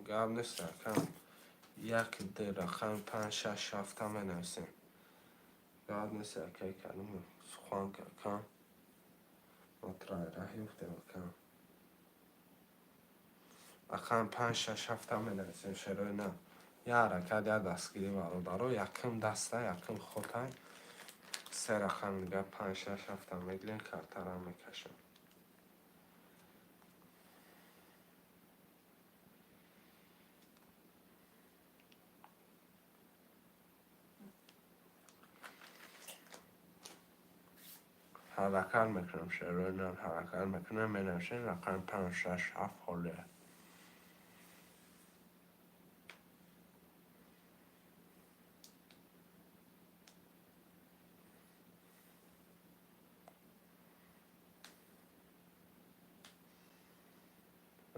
Гап нест, рақам як, ду, рақам панҷ, шаш, ҳафта менависем. Гап нест, акай Карим, сухан какам. Мо раҳ ёфтем, акам. Рақам панҷ, шаш, ҳафта менависем. Шерои на, як ҳаракат, як дастгирӣ, бародаро. Якум даста, якум хотай. Се рақам дига, панҷ, шаш, ҳафта мегирем, картара мекашем. Ҳаракат мекунам, шерои нар, ҳаракат мекунам, менависем рақами панҷ, шаш, ҳафт холия.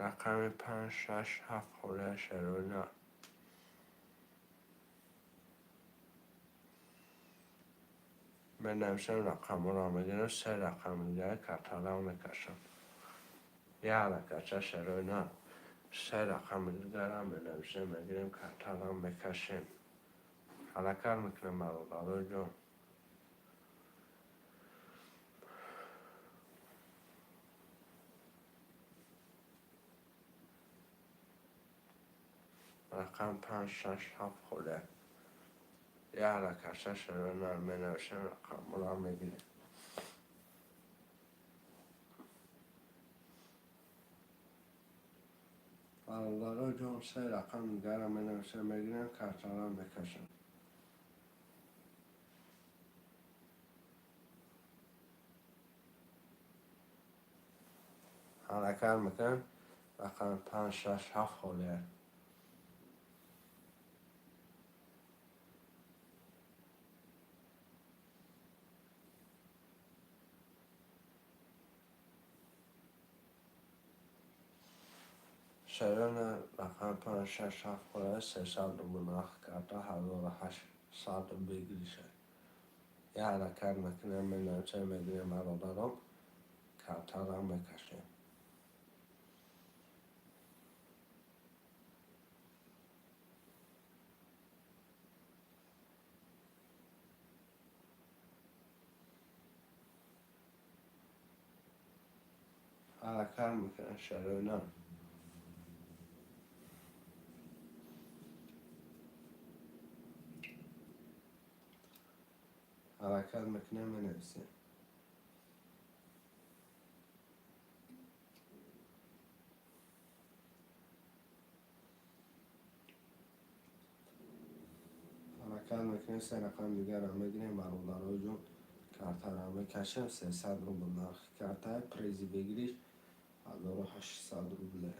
Рақами панҷ, шаш, ҳафт холия, шерои нар. Менависем, рақамҳоро мегирам, се рақами дигари картаро мекашам. Як ҳаракатча, шерои нар. Се рақами дигарам менависем, мегирем, картаро мекашем. Ҳаракат мекунем, бародарои ҷон. Рақам панҷ, шаш, ҳафт холия. Як ҳаракатча, шерои нар, менависем, рақамҳоро мегирем. Бародарои ҷон, се рақами дигарам менависем, мегирем, картаро мекашем. Ҳаракат мекунем, рақами панҷ, шаш, ҳафт холия. Шарони рақами панҷ, шаш, ҳафт холия, 300 рубл нархи карта, 1800 выигрыша. Як ҳаракат мекунем, менависем, мегирем, бародарон, картаро мекашем. Ҳаракат мекунем, шарои нар. Ҳаракат мекунем, менависем. Ҳаракат мекунем, се рақами дигарам мегирем, бародарои ҷон, картаро мекашем, 300 рубл нархи карта, призи выигрыш 1800 рубле.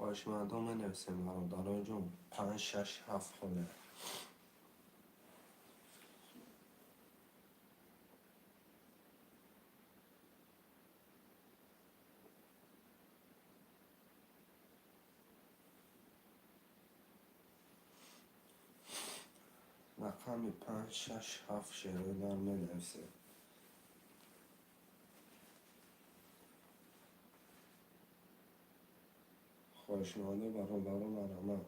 Хоҳишмандон, менависем, бародарои ҷон, панҷ, шаш, ҳафт холия. Рақами панҷ, шаш, ҳафт, шерои нар, менависем. Хоҳишмандо, бародаро, марҳамат.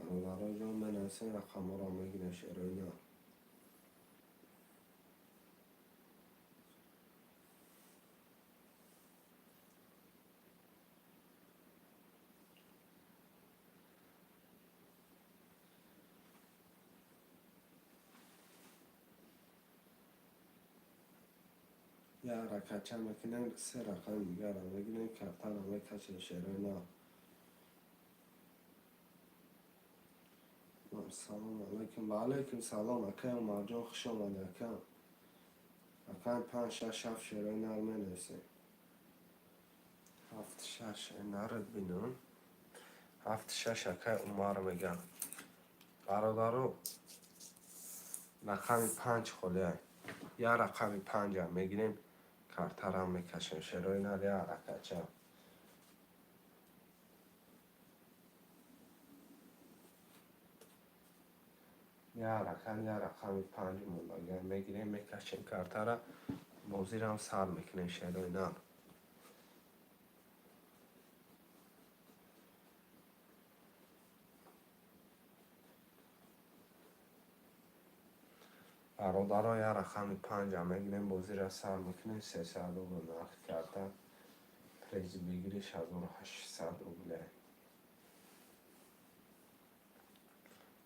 Бародарои ҷон, менависем, рақамҳоро мегирем, шерои нар. Як ҳаракатча мекунем, се рақами дигарро мегирем, картаро мекашем, шерои нар. Салом алайкум. Ва алайкум салом, акай Умарҷон, хуш омадӣ, акам. Рақами панҷ, шаш, ҳафт, шерои нар, менависем. Ҳафт, шаш, нарад бинам. Ҳафт, шаш, акай Умар мегам. Бародаро, рақами 5 холиай. Я рақами 5-а мегирем, картарам мекашем. Шерои нар, я ҳаракатча. Я ҳаракат, я рақами 5 мондагиа мегирем, мекашем картара, бозирам сар мекунем, шерои нар. Бародаро, я рақами 5-а мегирем, бозира сар мекунем. 300 рубл нархи карта, приз выигрыш 1800 рубле.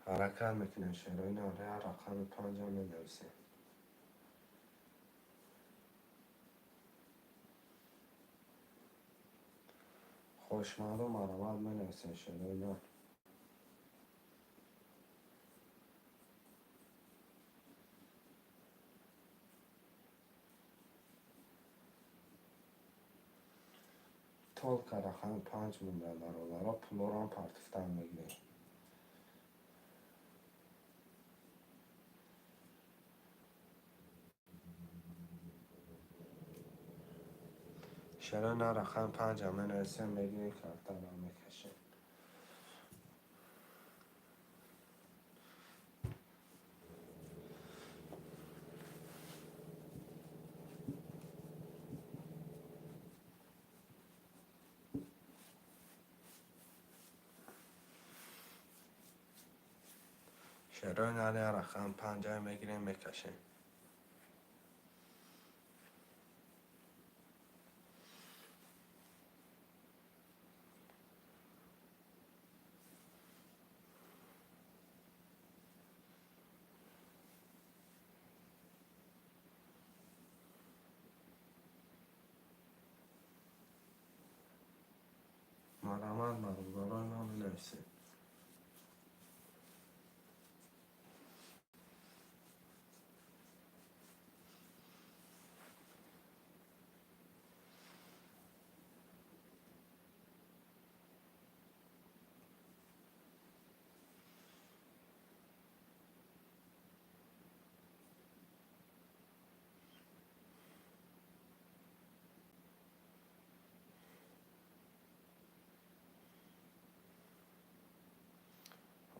Ҳаракат мекунем, шерои нар, я рақами 5-а менависем. Хошмардо, марҳамат, менависем, шерои нар. Только рақами 5 монда, бародаро, пулорам партифтан мегирем. Шерои нар, рақами 5-а менависем, мегирем, картара мекашем. Шерои нар, я рақами 5-а мегирем, мекашем. Марҳамат, бародарои ман, менависем.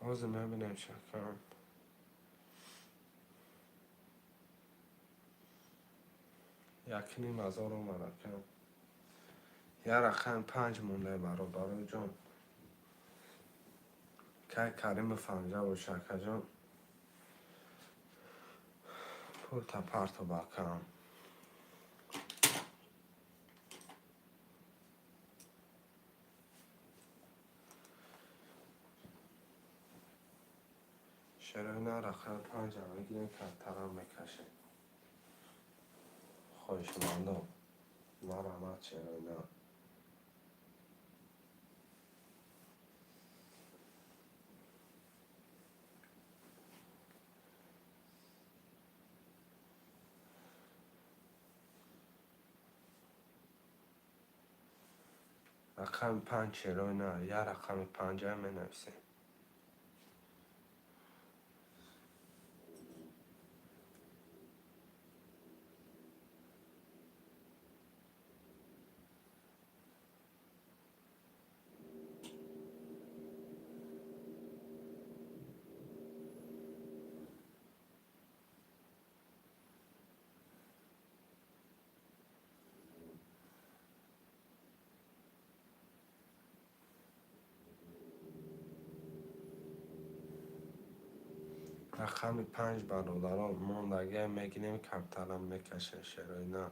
Ҳозир мебинем, шакам. 1,5 ҳазор омад, акам. Я рақами 5 монда, бародарои ҷон. Кай Каримов фаҳмида боша, акаҷон. Пулта парто бакам. Шерои нар, рақами 5-а мегирем, картарам мекашем. Хоҳишмандо, марҳамат, шерои нар. Рақами 5, шерои нар, я рақами 5-а менависем. Рақами 5, бародарон, мондагиа мегирем, картарам мекашем, шерои нар.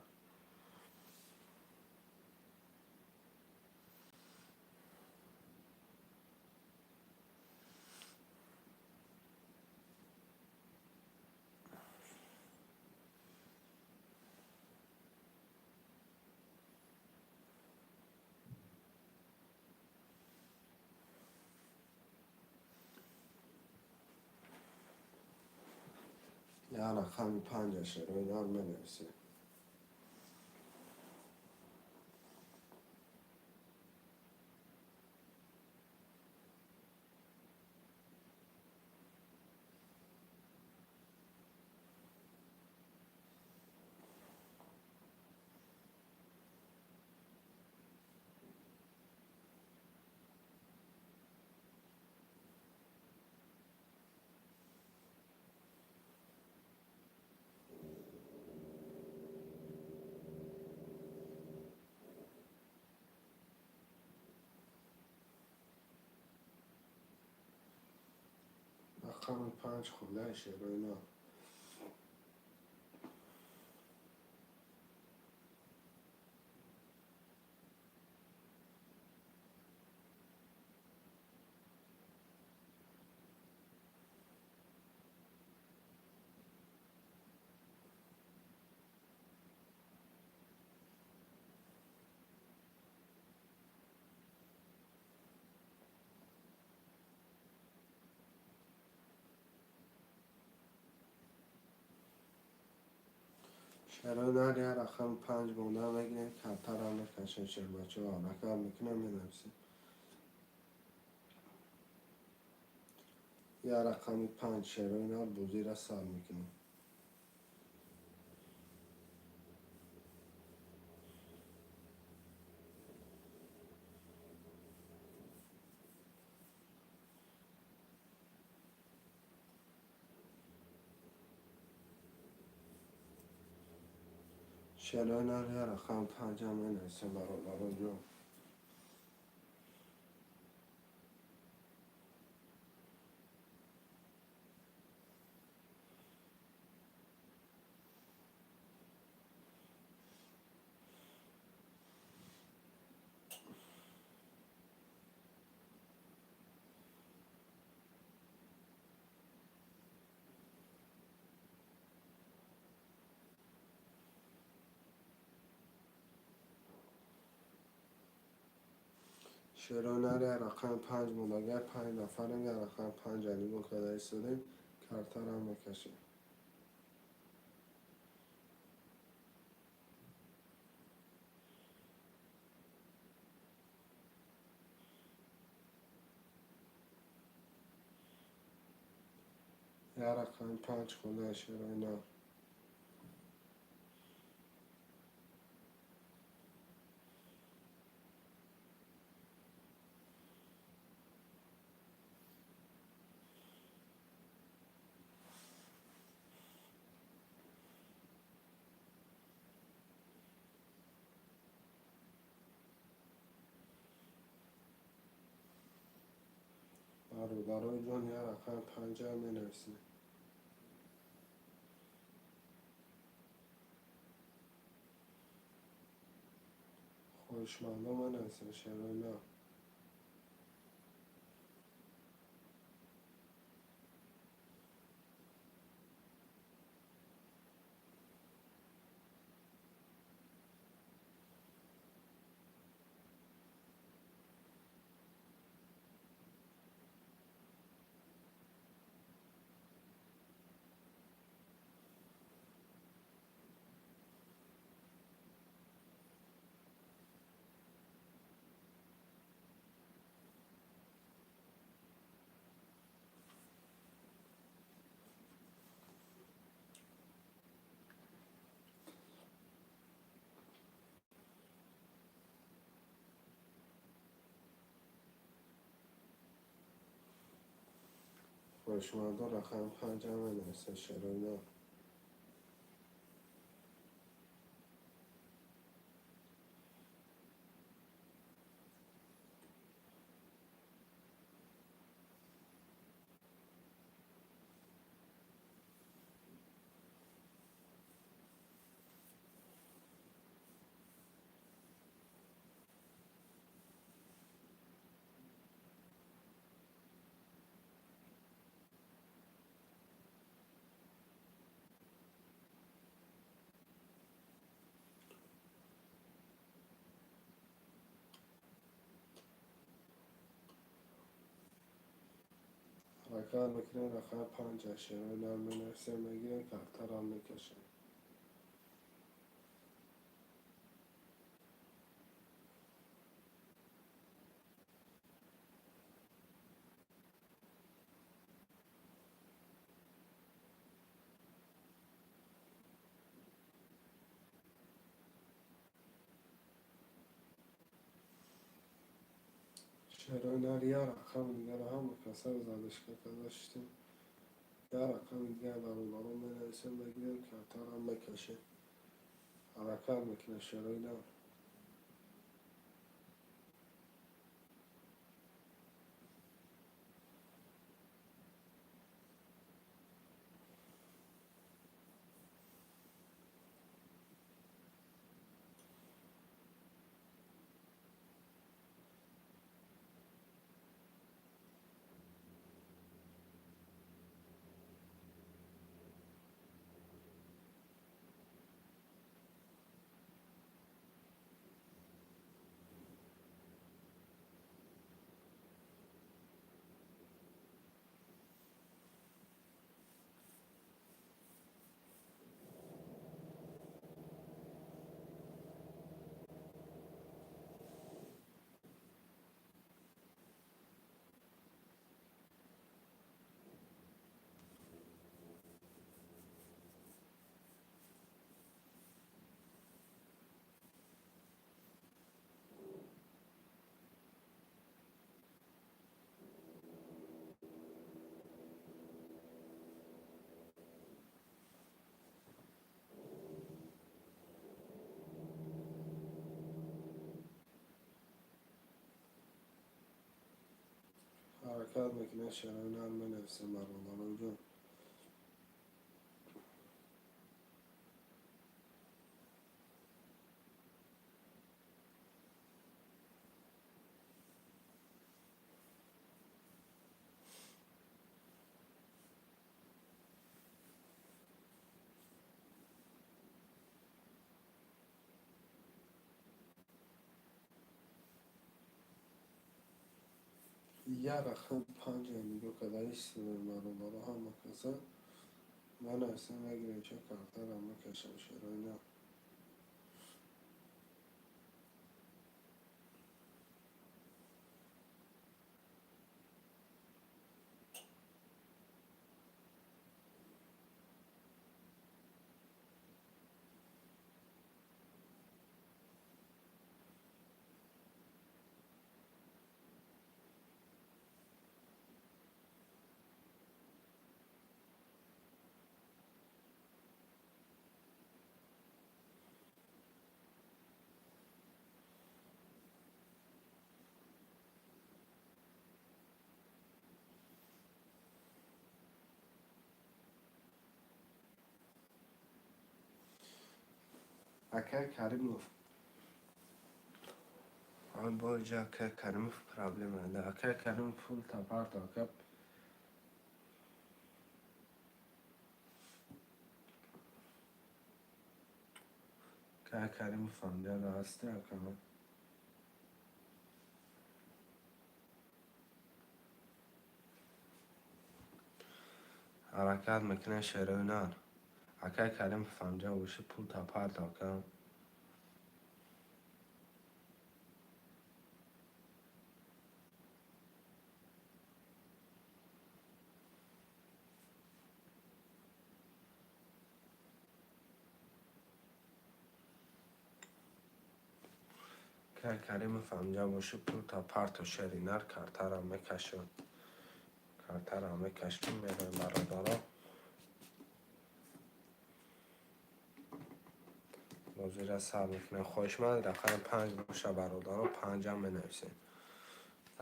Я рақами 5-а, шерои нар, менависем. Рақами 5 хулаи шерои нав. Шерои нар як рақами 5 монда мегирем, картара мекашем, шербачаҳо ҳаракат мекунем, менависем. Як рақами 5 шерои нар бозиро сар мекунем. Шерои нар як рақами 5 менависем, бародарон ҷон. Шерои нар як рақами 5 мондагар, 5 нафарем, як рақами 5 нигоҳ карда истодем, картара мекашем. Як рақами 5 хулаи шерои нар. Бародарои ҷон, як рақами 5 менависем. Хоҳишмандо менависем шерои нав. Хоҳишмандо рақами 5 менависем шерои нав. Ҳаракат мекунем, рақами 5 шерои нав менависем, мегирем, картара мекашем. Шерои нар як рақами дигарро ҳама касаро задашка карда шиштем. Як рақами дигар бародарон менависем, мегирем, картара мекашем. Ҳаракат мекунем шерои нар. Ҳаракат мекунад, шерои нар менависем, бародароҷон. Як рақам панҷа нигоҳ карда истодем, бародаро, ҳама каса менависем, мегирем, ча картара мекашем, шерои нар. Акай Каримов. Ай бо иҷа акай Каримов проблема да. Акай Каримов, пул тапарто, ака. Акай Каримов амҷада ҳасти, ака? Ҳаракат мекунад, шерои нар. Акай Каримов амҷа боши, пул тапарто, ака. Акай Каримов амҷа боши, пул тапарто, шери нар, картара мекашам. Картара мекашем, мероем, бародаро. Бозира сар мекунем. Хоҳишманд рақами панҷ боша, бародаро, панҷам менависем.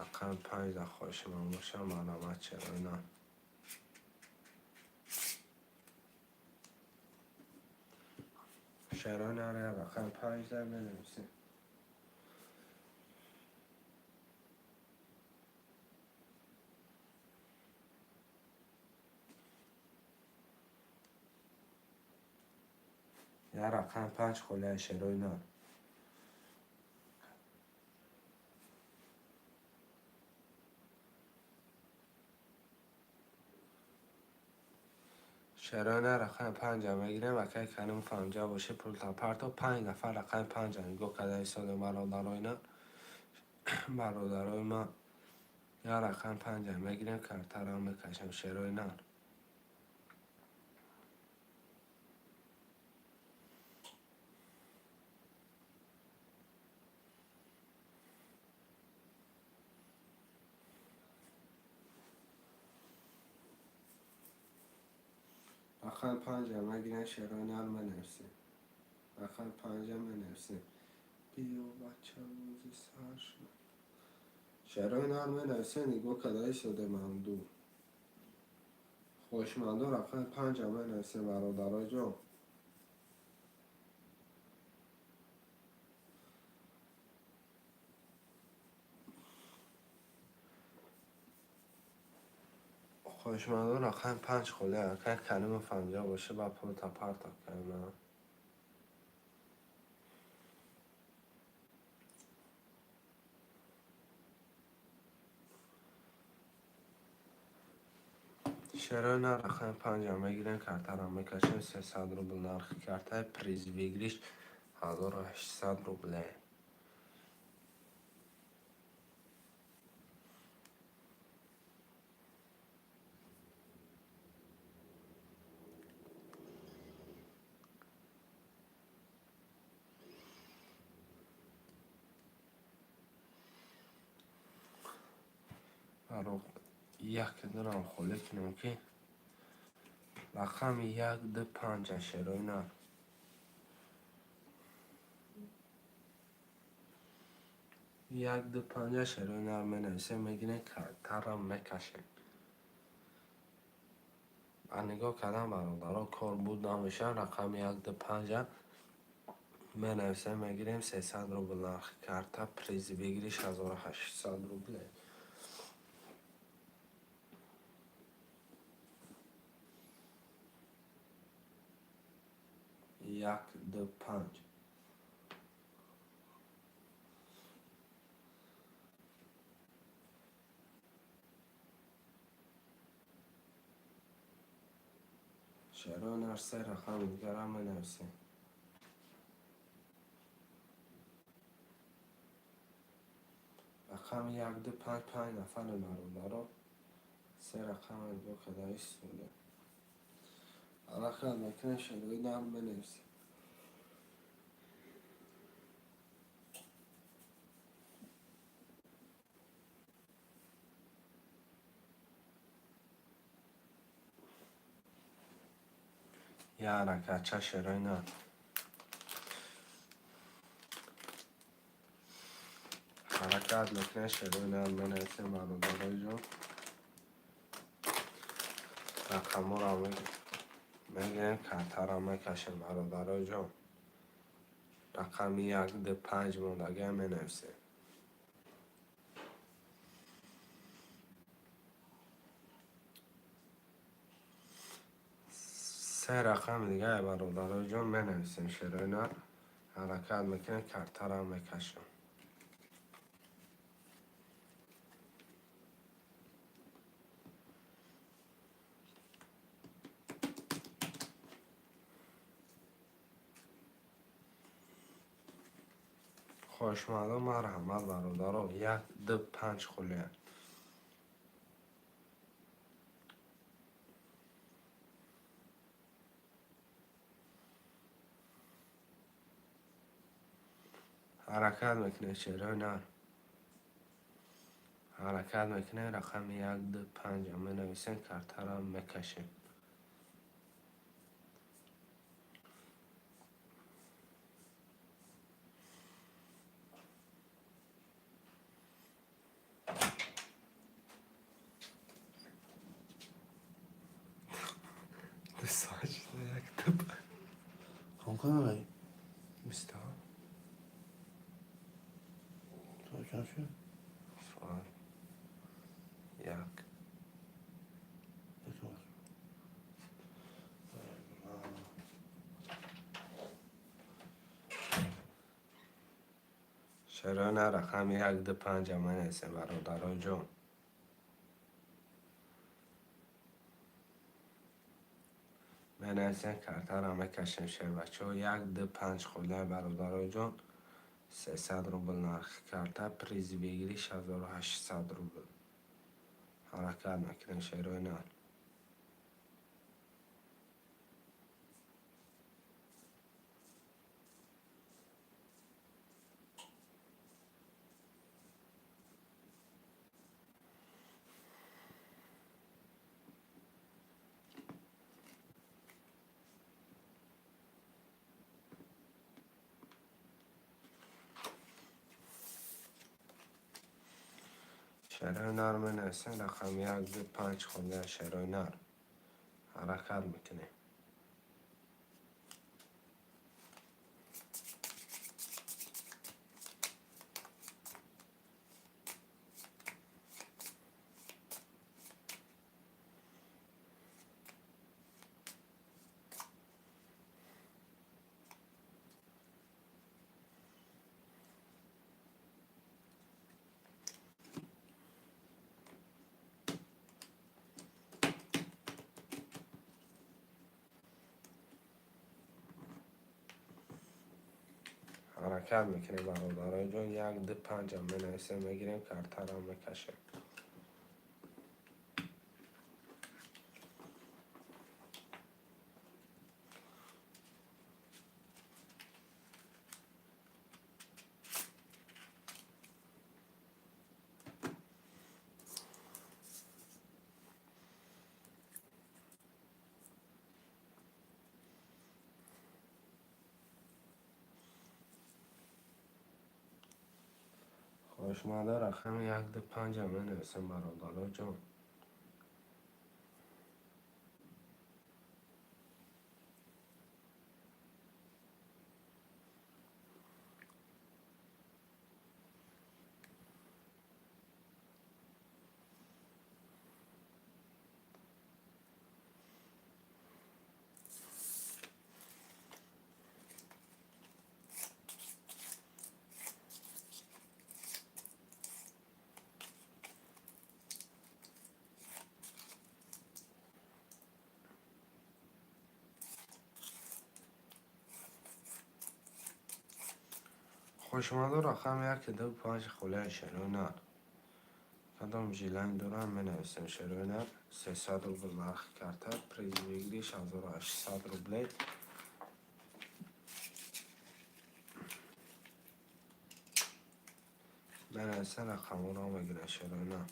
Рақами панҷ дар хоҳиши ман боша, марҳамат, шерои нар. Шерои нар, рақами панҷ дар менависем. Як рақами панҷ холия, шерои нар. Шерои нар, рақами панҷа мегирем. Акай Каримов амҷа боши, пул тапарто. Панҷ нафар рақами панҷа нигоҳ карда истодем, бародарои нар. Бародарои ман, як рақами панҷа мегирем, картара мекашем, шерои нар. Рақами панҷа мегирем, шерои нар, менависем. Рақами панҷа менависем. Биё, бача, бозӣ сар шуд. Шерои нар менависем, нигоҳ карда истодем ҳамду. Хоҳишмандо рақами панҷа менависем, бародароҷон. Хоҳишмандо рақами панҷ холия. Акай Каримов амҷа боша, ба пул тапарто кардам. Шерои нар, рақами панҷа мегирем, картара мекашем, 300 рубл нархи картаи, приз выигрыш 1800 рубле. Як дурам холӣ кунем, ки рақами як, ду, панҷа, шерои нар. 1, 2, 5 шерои нар менависем, мегирем, картаро мекашем. Ба нигоҳ кардан, бародаро, кор буд намешавад. Рақами 1, 2, 5 менависем, мегирем, 300 рубл нархи карта, призи выигрыш 1800 рубле. 1, 2, 5. Шерои нар се рақами дигарам менависем. Рақами 1, 2, 5, 5 нафаре, бародаро. Се рақама нигоҳ карда истодем. Ҳаракат мекунем, шерои нар менависем. Як ҳаракатча, шерои нар. Ҳаракат мекунем, шерои нар менависем, бародарои ҷон. Рақамҳоро мегирем, картаро мекашем, бародарои ҷон. Рақами 1, 2, 5 мондагиам менависем. Се рақами дигаре, бародарои ҷон, менависем, шерои нар. Ҳаракат мекунем, картаро мекашем. Хоҳишмандон, марҳамат, бародаро, 1, 2, 5 хулия. Ҳаракат мекунем, шерои нар. Ҳаракат мекунем, рақами 1, 2, 5 менависем, картаро мекашем. 2 соат шуда, 1, 2, 5. Хонканай. 27. Соат чанд шуд? Соат 1. Як. Шерои нар, рақами 1, 2, 5 менависем, бародарои ҷон. Менависем, картаро мекашем, шербачаҳо. 1, 2, 5 хулия, бародарои ҷон. 300 рубл нархи карта, призи выигрыш 1800 рубл. Ҳаракат мекунем, шерои нар. Шерои нар менависем, рақами 1, 2, 5 хулия, шерои нар. Ҳаракат мекунем. Ҳаракат мекунем, бародарои ҷон, 1, 2, 5 менависем, мегирем, картаро мекашем. Хошмада рақами 1 2 5 менависем, бародаро ҷон. Хошомадо, рақами 1 2 5 холияи шерои нар. Кадом желание дорам, менависем. Шерои нар, 300 рубл нархи карта, приз выигрыш 1800 рублей. Менависем, рақамҳоро мегирем, шерои нар.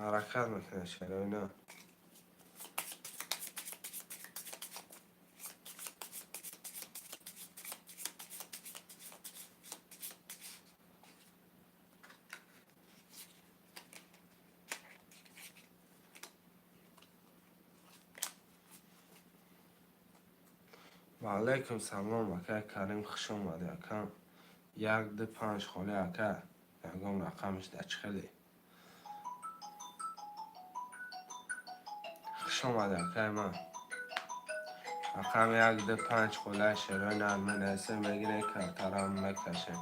Ҳаракат мекунад, шерои нар. Ва алайкум салом, акай Карим, хуш омадӣ, акам. 1 2 5 холи, ака, ягон рақамаш дар чӣ хеле. Хуш омадӣ, акай ман. Рақами 1 2 5 холаи шерои нар менависем, мегирем, картарам мекашем.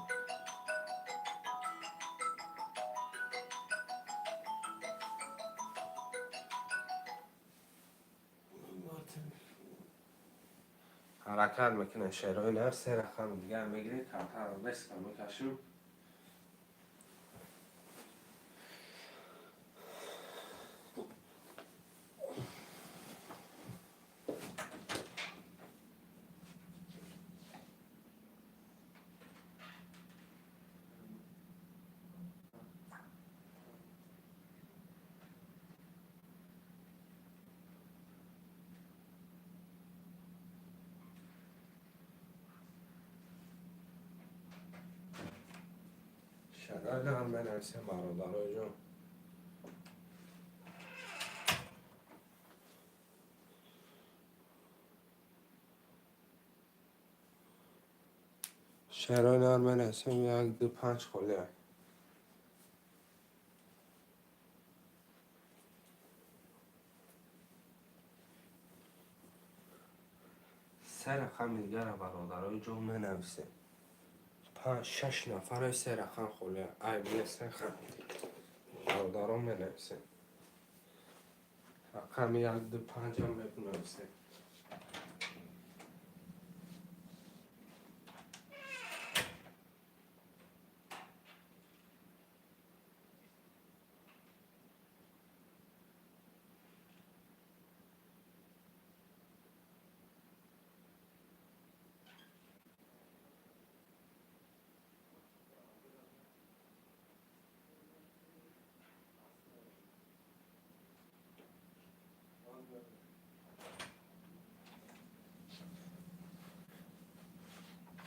Ҳаракат мекунем, шерои нар, се рақами дигар мегирем, картаро беска мекашем. Шерои нар менависем, бародарои ҷон. Шерои нар менависем, 1 2 5 холия. Се рақами дигара, бародарои ҷон, менависем. Панҷ, шаш нафаре, се рақам холия. Ай, бия, се рақам. Бародарон, менависем. Рақами 1 2 5-ам менависем.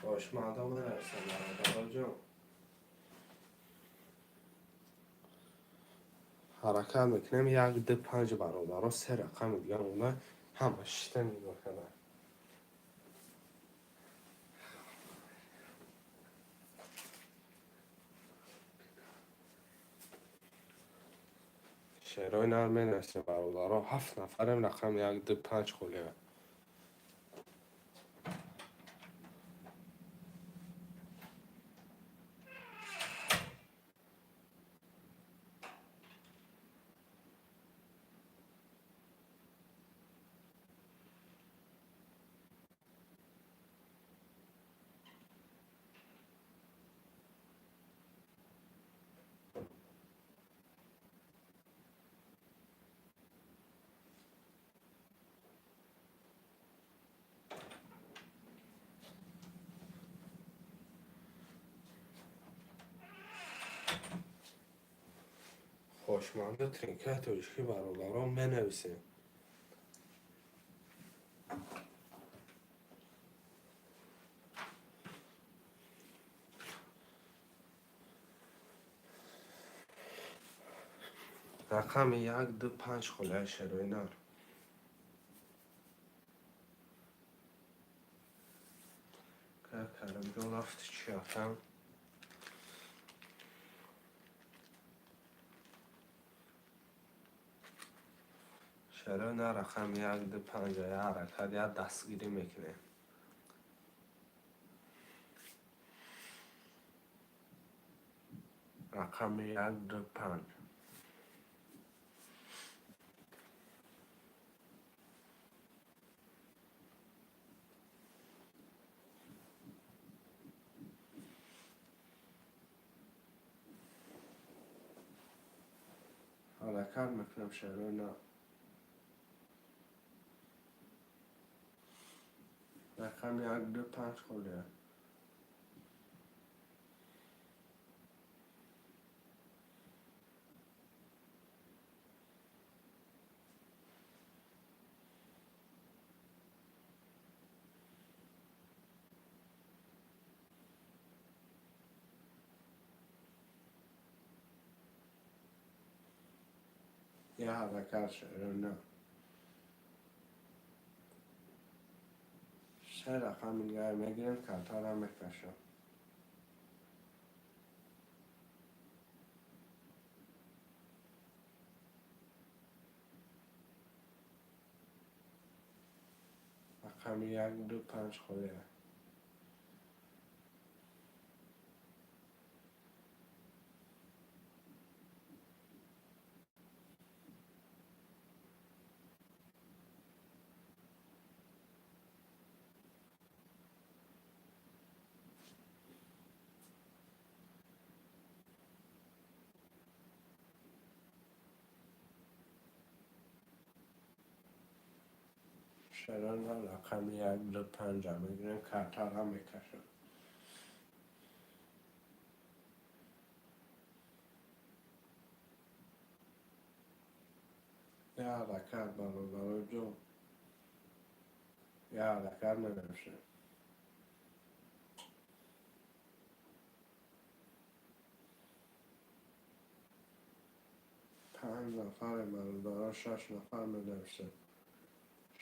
Хошмадо менависем, бародаро ҷон. Ҳаракат мекунем, 1 2 5, бародаро, се рақами дигар монда, ҳама шишта нигоҳ карда. Шерои нар менависем, бародаро, ҳафт нафарем, рақами 1 2 5 холия. Хоҳишманду тринкаи тоҷикӣ, бародарон, менависем. Рақами як, ду, панҷ холияи шерои нар. Карамҷон рафти чи акам? Шерои нар, рақами як, ду, панҷ, я ҳаракат, я дастгирӣ мекунем. Рақами як, ду, панҷ. Ҳаракат мекунем, шерои нар. Рақами як, ду, панҷ холия. Я ҳаракат, шерои нар. Се рақами дигар мегирем, картара мекашам. Рақами як, ду, панҷ холия. Шерои нар, рақами як, ду, панҷа мегирем, картара мекашам. Я ҳаракат, бародарои ҷон. Я ҳаракат менависем. Панҷ нафаре, бародарон, шаш нафар менависем.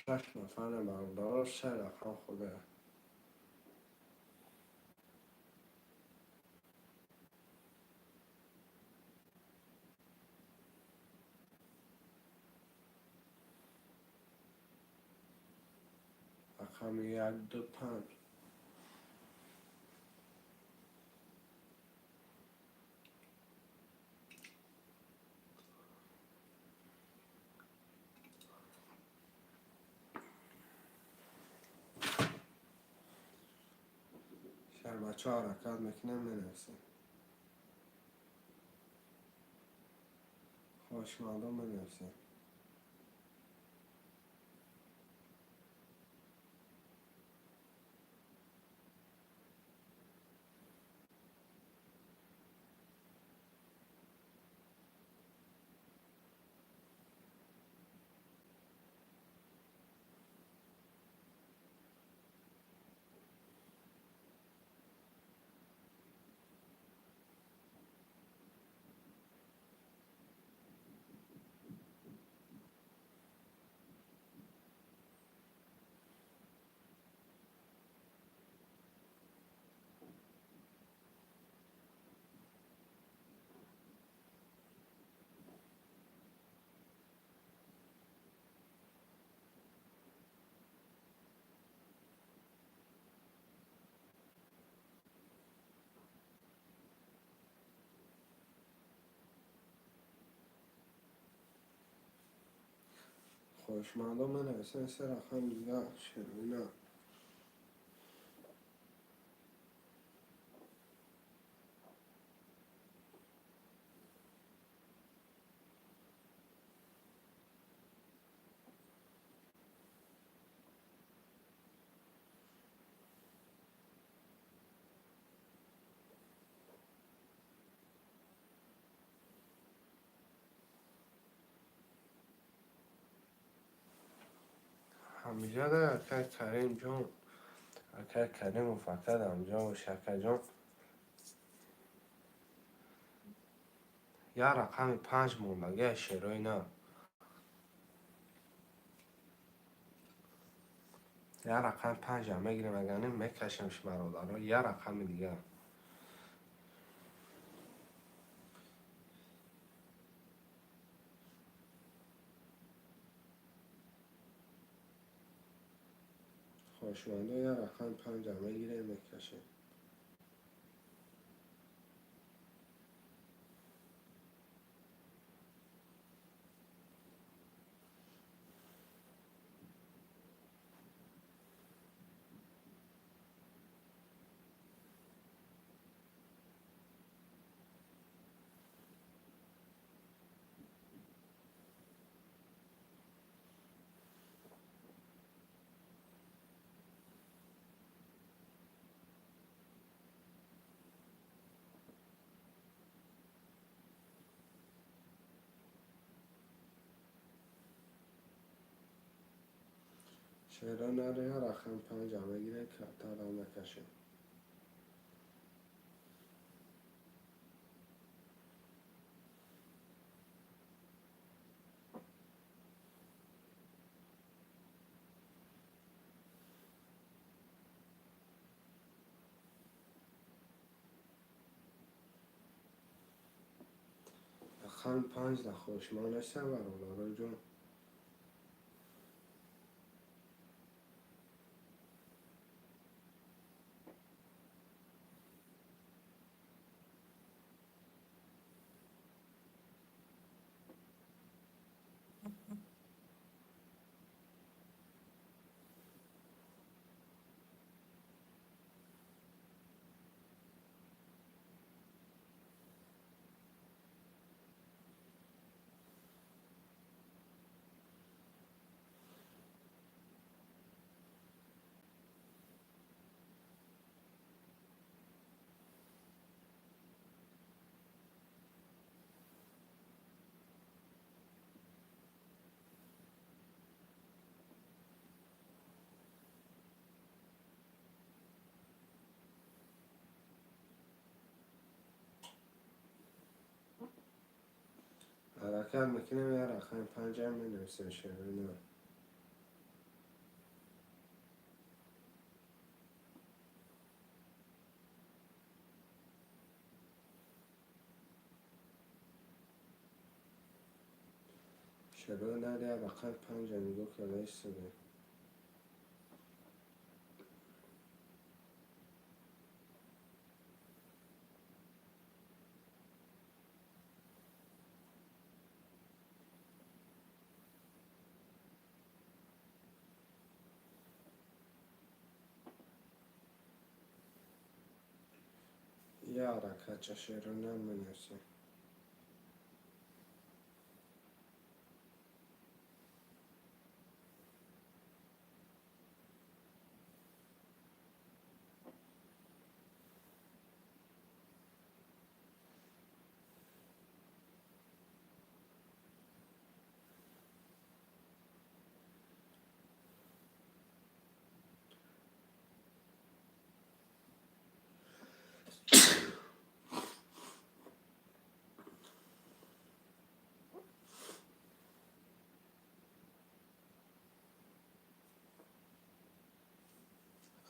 Шаш нафаре, бародарон, се рақам холия. Рақами як, ду, панҷ. Шарбачо ҳаракат мекунем, менависем. Хоҳишмандон, менависем. Хоҳишмандон, менависем, се рақам дигар, шерои нар. Ҳамиҷода, акай Каримҷон, акай Каримов, ака ҳамҷо бош, акаҷон. Як рақами панҷ мондагия, шерои нав. Як рақами панҷам мегирем, агар не, мекашемш, бародаро, як рақами дигар. Хоҳишмандо, як рақами панҷам мегирем, мекашем. Шеро наре, як рақами панҷам мегирем, картаро мекашем. Рақами панҷ да хоҳишманд ҳастам, бародароҷон. Ҳаракат мекунем, як рақами панҷам менависем, шерои нав. Шерои нар, як рақами панҷа нигоҳ карда истодаем. Як ҳаракатча, шерои нар, менависем.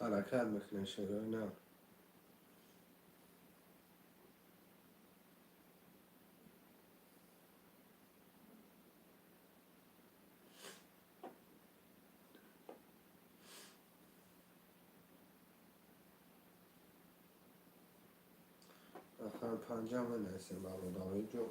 Ҳаракат мекунем, шерои нав. Рақами панҷам менависем, бародарои ҷон.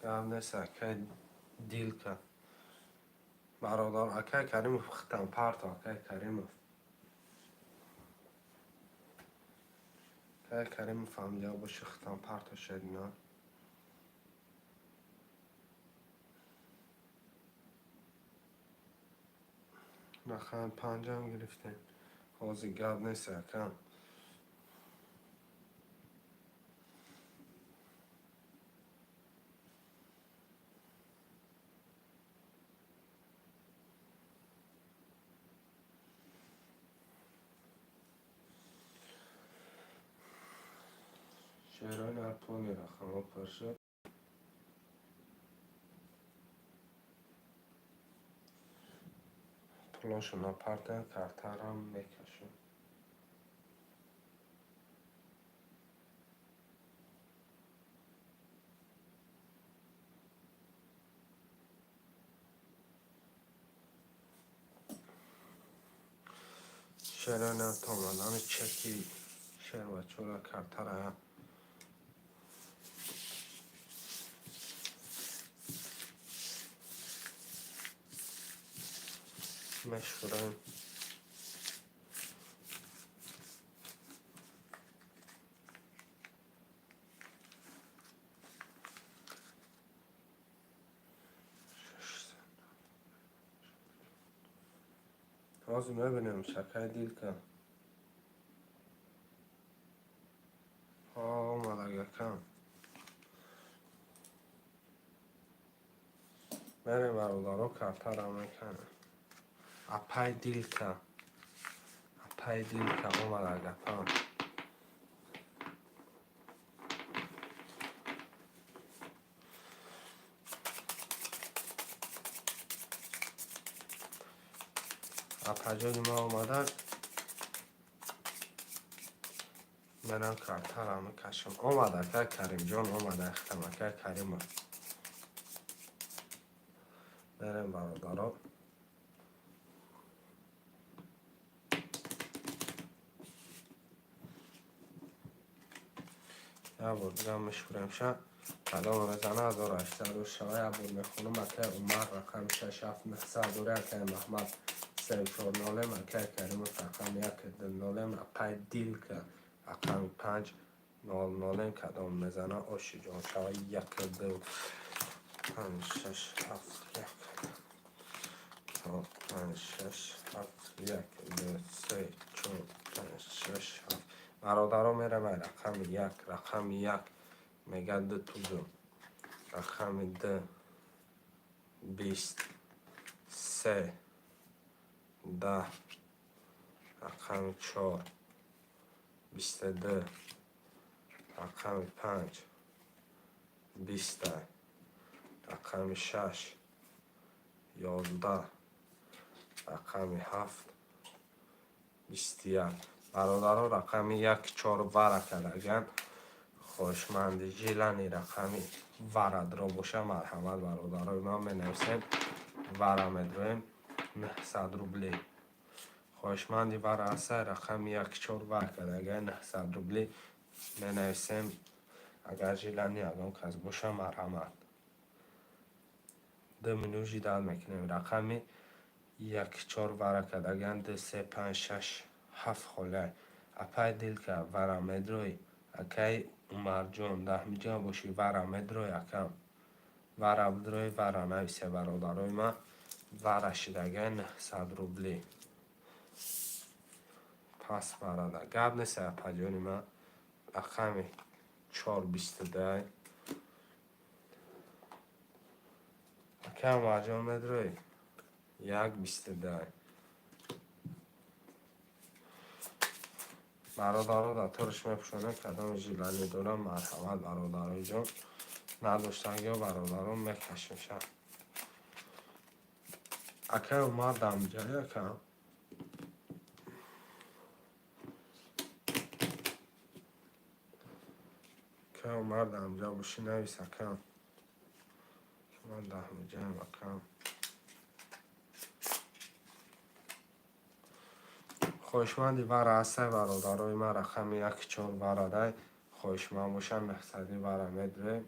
Гап нест, акай Дилка. Бародар, акай Каримов, хитам парто, акай Каримов. Кай Каримов фамилия боши, хитам партошед ина. Рақами панҷам гирифтем. Ҳозир гап нест, акам. Шерои нарпони рақамҳо пур шуд. Пулошона партоян, картарам мекашем. Шерои нар то омадани чеки шербачора картара мешӯрем. Ҳозир мебинем шакаи дилка. Омад акам. Мерем, бародаро, картара меканем. Апай Дилка. Апай Дилка омада гапам. Апаҷони ма омада. Мерам, картара мекашам. Омада акай Каримҷон, омада хитам акай Каримов. Мерем, бародаро. Як бор дигам мешӯремша. Кадом мезана, 1800 шава. Як бор мехонам: акай Умар рақами шаш ҳафт нӯҳсад дора, акай Маҳмад се чор нолем, акай Каримов рақами як ду нолем, апай Дилка рақами панҷ нол нолем. Кадом мезана, оши ҷон шава. Як, ду, панҷ, шаш, ҳафт, як, чор, панҷ, шаш, ҳафт, як, ду, се, чор, панҷ, шаш, ҳафт. Бародаро, меравай рақами як. Рақами як мега ду тузу. Рақами ду 20, се 10, рақами чор 22, рақами панҷ 20, рақами шаш 11, рақами ҳафт 21. Бародаро, рақами як чор вара кардаган. Хоҳишманди желание рақами варадро боша, марҳамат, бародарои ман, менависем, вара медроем, 900 рублӣ. Хоҳишманди вара ҳаста, рақами як чор вара кардаган, 900 рублӣ менависем. Агар желание ягон кас боша, марҳамат. 2 минут ждать мекунем. Рақами як чор вара кардаган, ду, се, панҷ, шаш, ҳафт холиай. Апай Дилка, вара медрой? Акай Умарҷон, даҳмиҷон бошӣ, вара медрой, акам? Вара бидрой, вара нависе, бародарои ман. Вара шидагай, 900 рублӣ. Пас варада гап нест, апаҷони ман. Рақами чор 22-ай. Акай Умарҷон, медрой? Як 22-ай. Бародаро, дар ториш мепӯшонем. Кадоми желание дорам, марҳамат, бародарои ҷон. Надоштагиҳо, бародарон, мекашемша. Акай Умар дамҷай, акам? Акай Умар дамҷа бошӣ, навис, акам. Ман даҳмиҷаем, акам. Хоҳишманди вара ҳастай, бародарои ман, рақами як чор варадай. Хоҳишманд бошам, нӯҳсади вара медроем.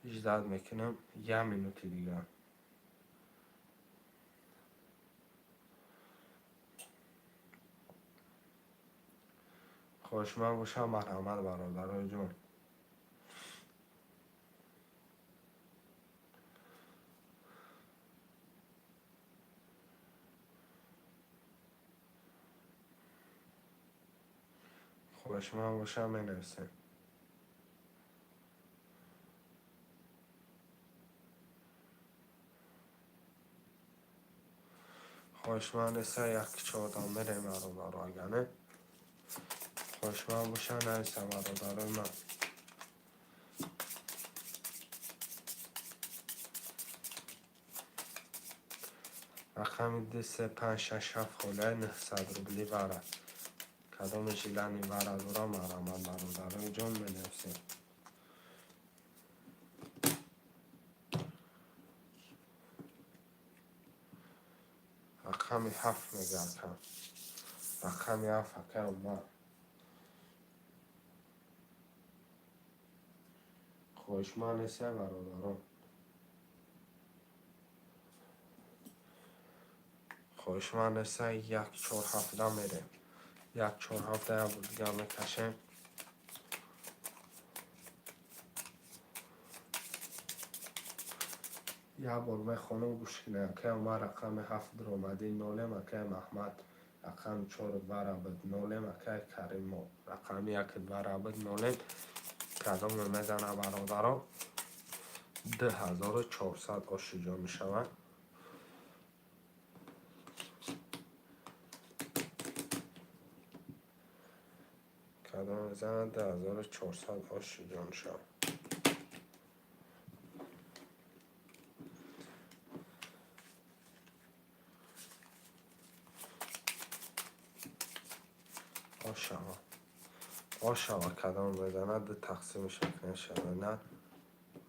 Ждать мекунам як минути дигар. Хоҳишманд бошам, марҳамат, бародарои ҷон. Хоҳишманд бошам, менависем. Хоҳишманд неста, як чордам мерем, бародаро, агар не. Хоҳишманд боша, нависам, бародарои ман. Рақами 2, 3, 5, 6, 7 холияи 900 рубли вара. Кадоми желание вара дорам, марҳамат, бародарои ҷон, менависем. Рақами 7 мега, акам. Рақами 7, акай Умар. Хоҳишманд неста, бародарон. Хоҳишманд неста, 1, 4, 7 мерем. 1, 4, 7 як бор дигар мекашем. Як бор мехонам, гӯш кунед. Акай Умар рақами 7 дуромадӣ нолем, акай Маҳмад рақами 4 вара буд нолем, акай Каримо рақами 1 вара буд нолем. Кадоме мезана, бародаро? 2400 ошиҷо мешавад. Кадом мезана, 2400 ошиҷо мешавад. Ошава. Ошава, кадом мезана, ду тақсимаш мекунем, шавана.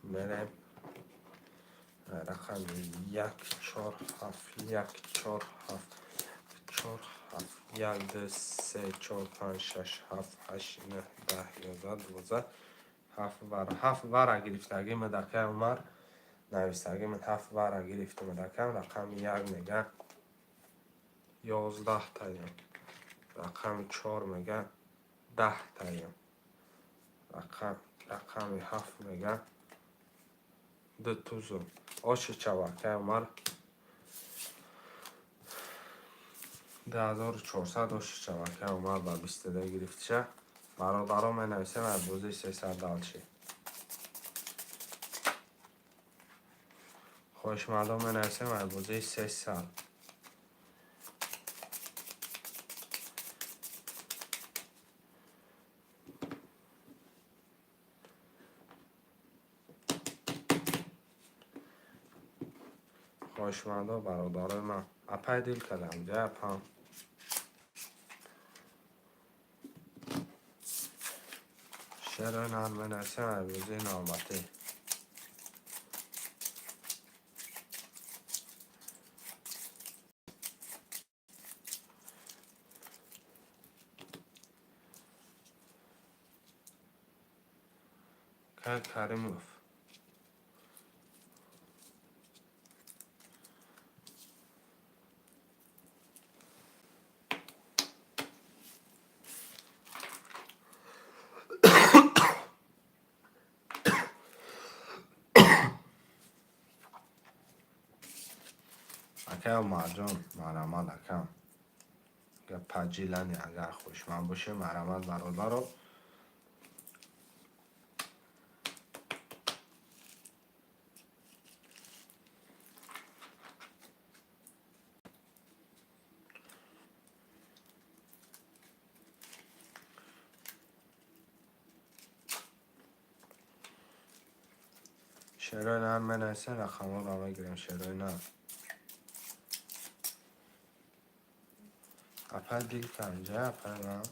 Мерем. Рақами 1, 4, 7, 1, 4, 7, 4, 7, 1, 2, 3, 4, 5, 6, 7, 8, 9, 10, 11, 12, 7 вара. 7 вара гирифтагӣ мадакай Умар. Навистагӣ ман 7 вара гирифтам, мадакам. Рақами 1 мега 11 таям. Рақами 4 мега 10 таям. Рақами 7 мега 2 тузу. Оши чавакай Умар. 2400 оши чавакай Умар ба 22 гирифтиша. Бародаро, менависем аз бозии 300 далчи. Хоҳишмандо, менависем аз бозии 300. Хоҳишмандо, бародарои ман. Апай дил кардам, ҷа апам. Шерои нар менависем аз бозии навбатӣ. Кай Каримов. Акай Умарҷон, марҳамат, акам. Паҷилани агар хушманд боше, марҳамат, бародаро. Шерои нар менависем, рақамҳоро мегирем, шерои нар. Апай дил канҷа, апай ман.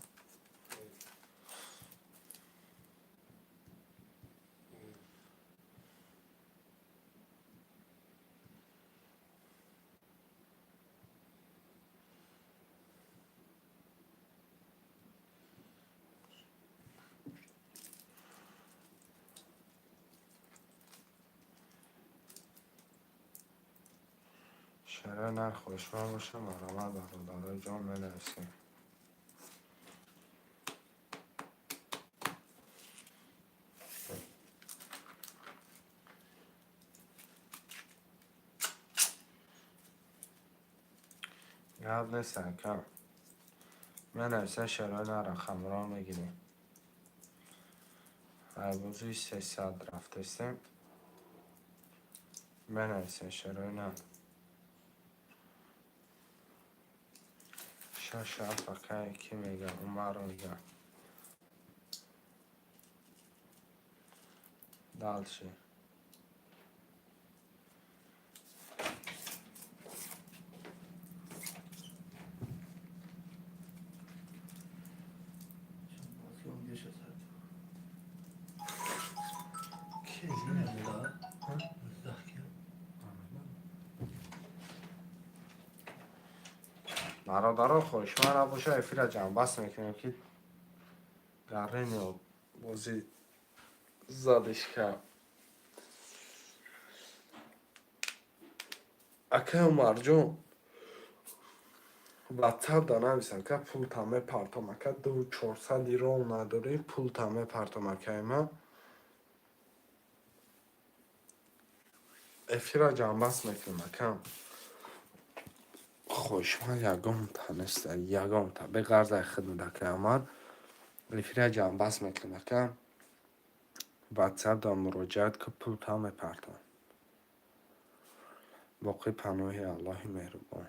Шерои нар хушманд боша, марҳамат, бародарои ҷон, менависем. Гап нест, ака. Менависа, шерои на рақамро мегирем. Бозии 300 рафтестем. Менависа, шерои на. Шаш ҳафт, акай, кӣ мега? Умар мега. Дальше. Ки? Да? Бародаро, хоҳишманд набоша, эфира ҷамъбаст мекунем, ки Гаренио бозӣ задишка. Акай Умарҷон, ватсап да нависам, ка пулта мепартом, ака, 2400 лирол надорӣ, пулта мепартом, акай ман. Эфира ҷамъбаст мекунем, акам. Хоҳишманд ягонта неста, ягонта. Беғарзаи хидмат, акай Умар. Эфира ҷамъбаст мекунем, ака. Ватсап да муроҷиат ки, пулта мепартом. Боқӣ паноҳи Аллоҳи меҳрубон.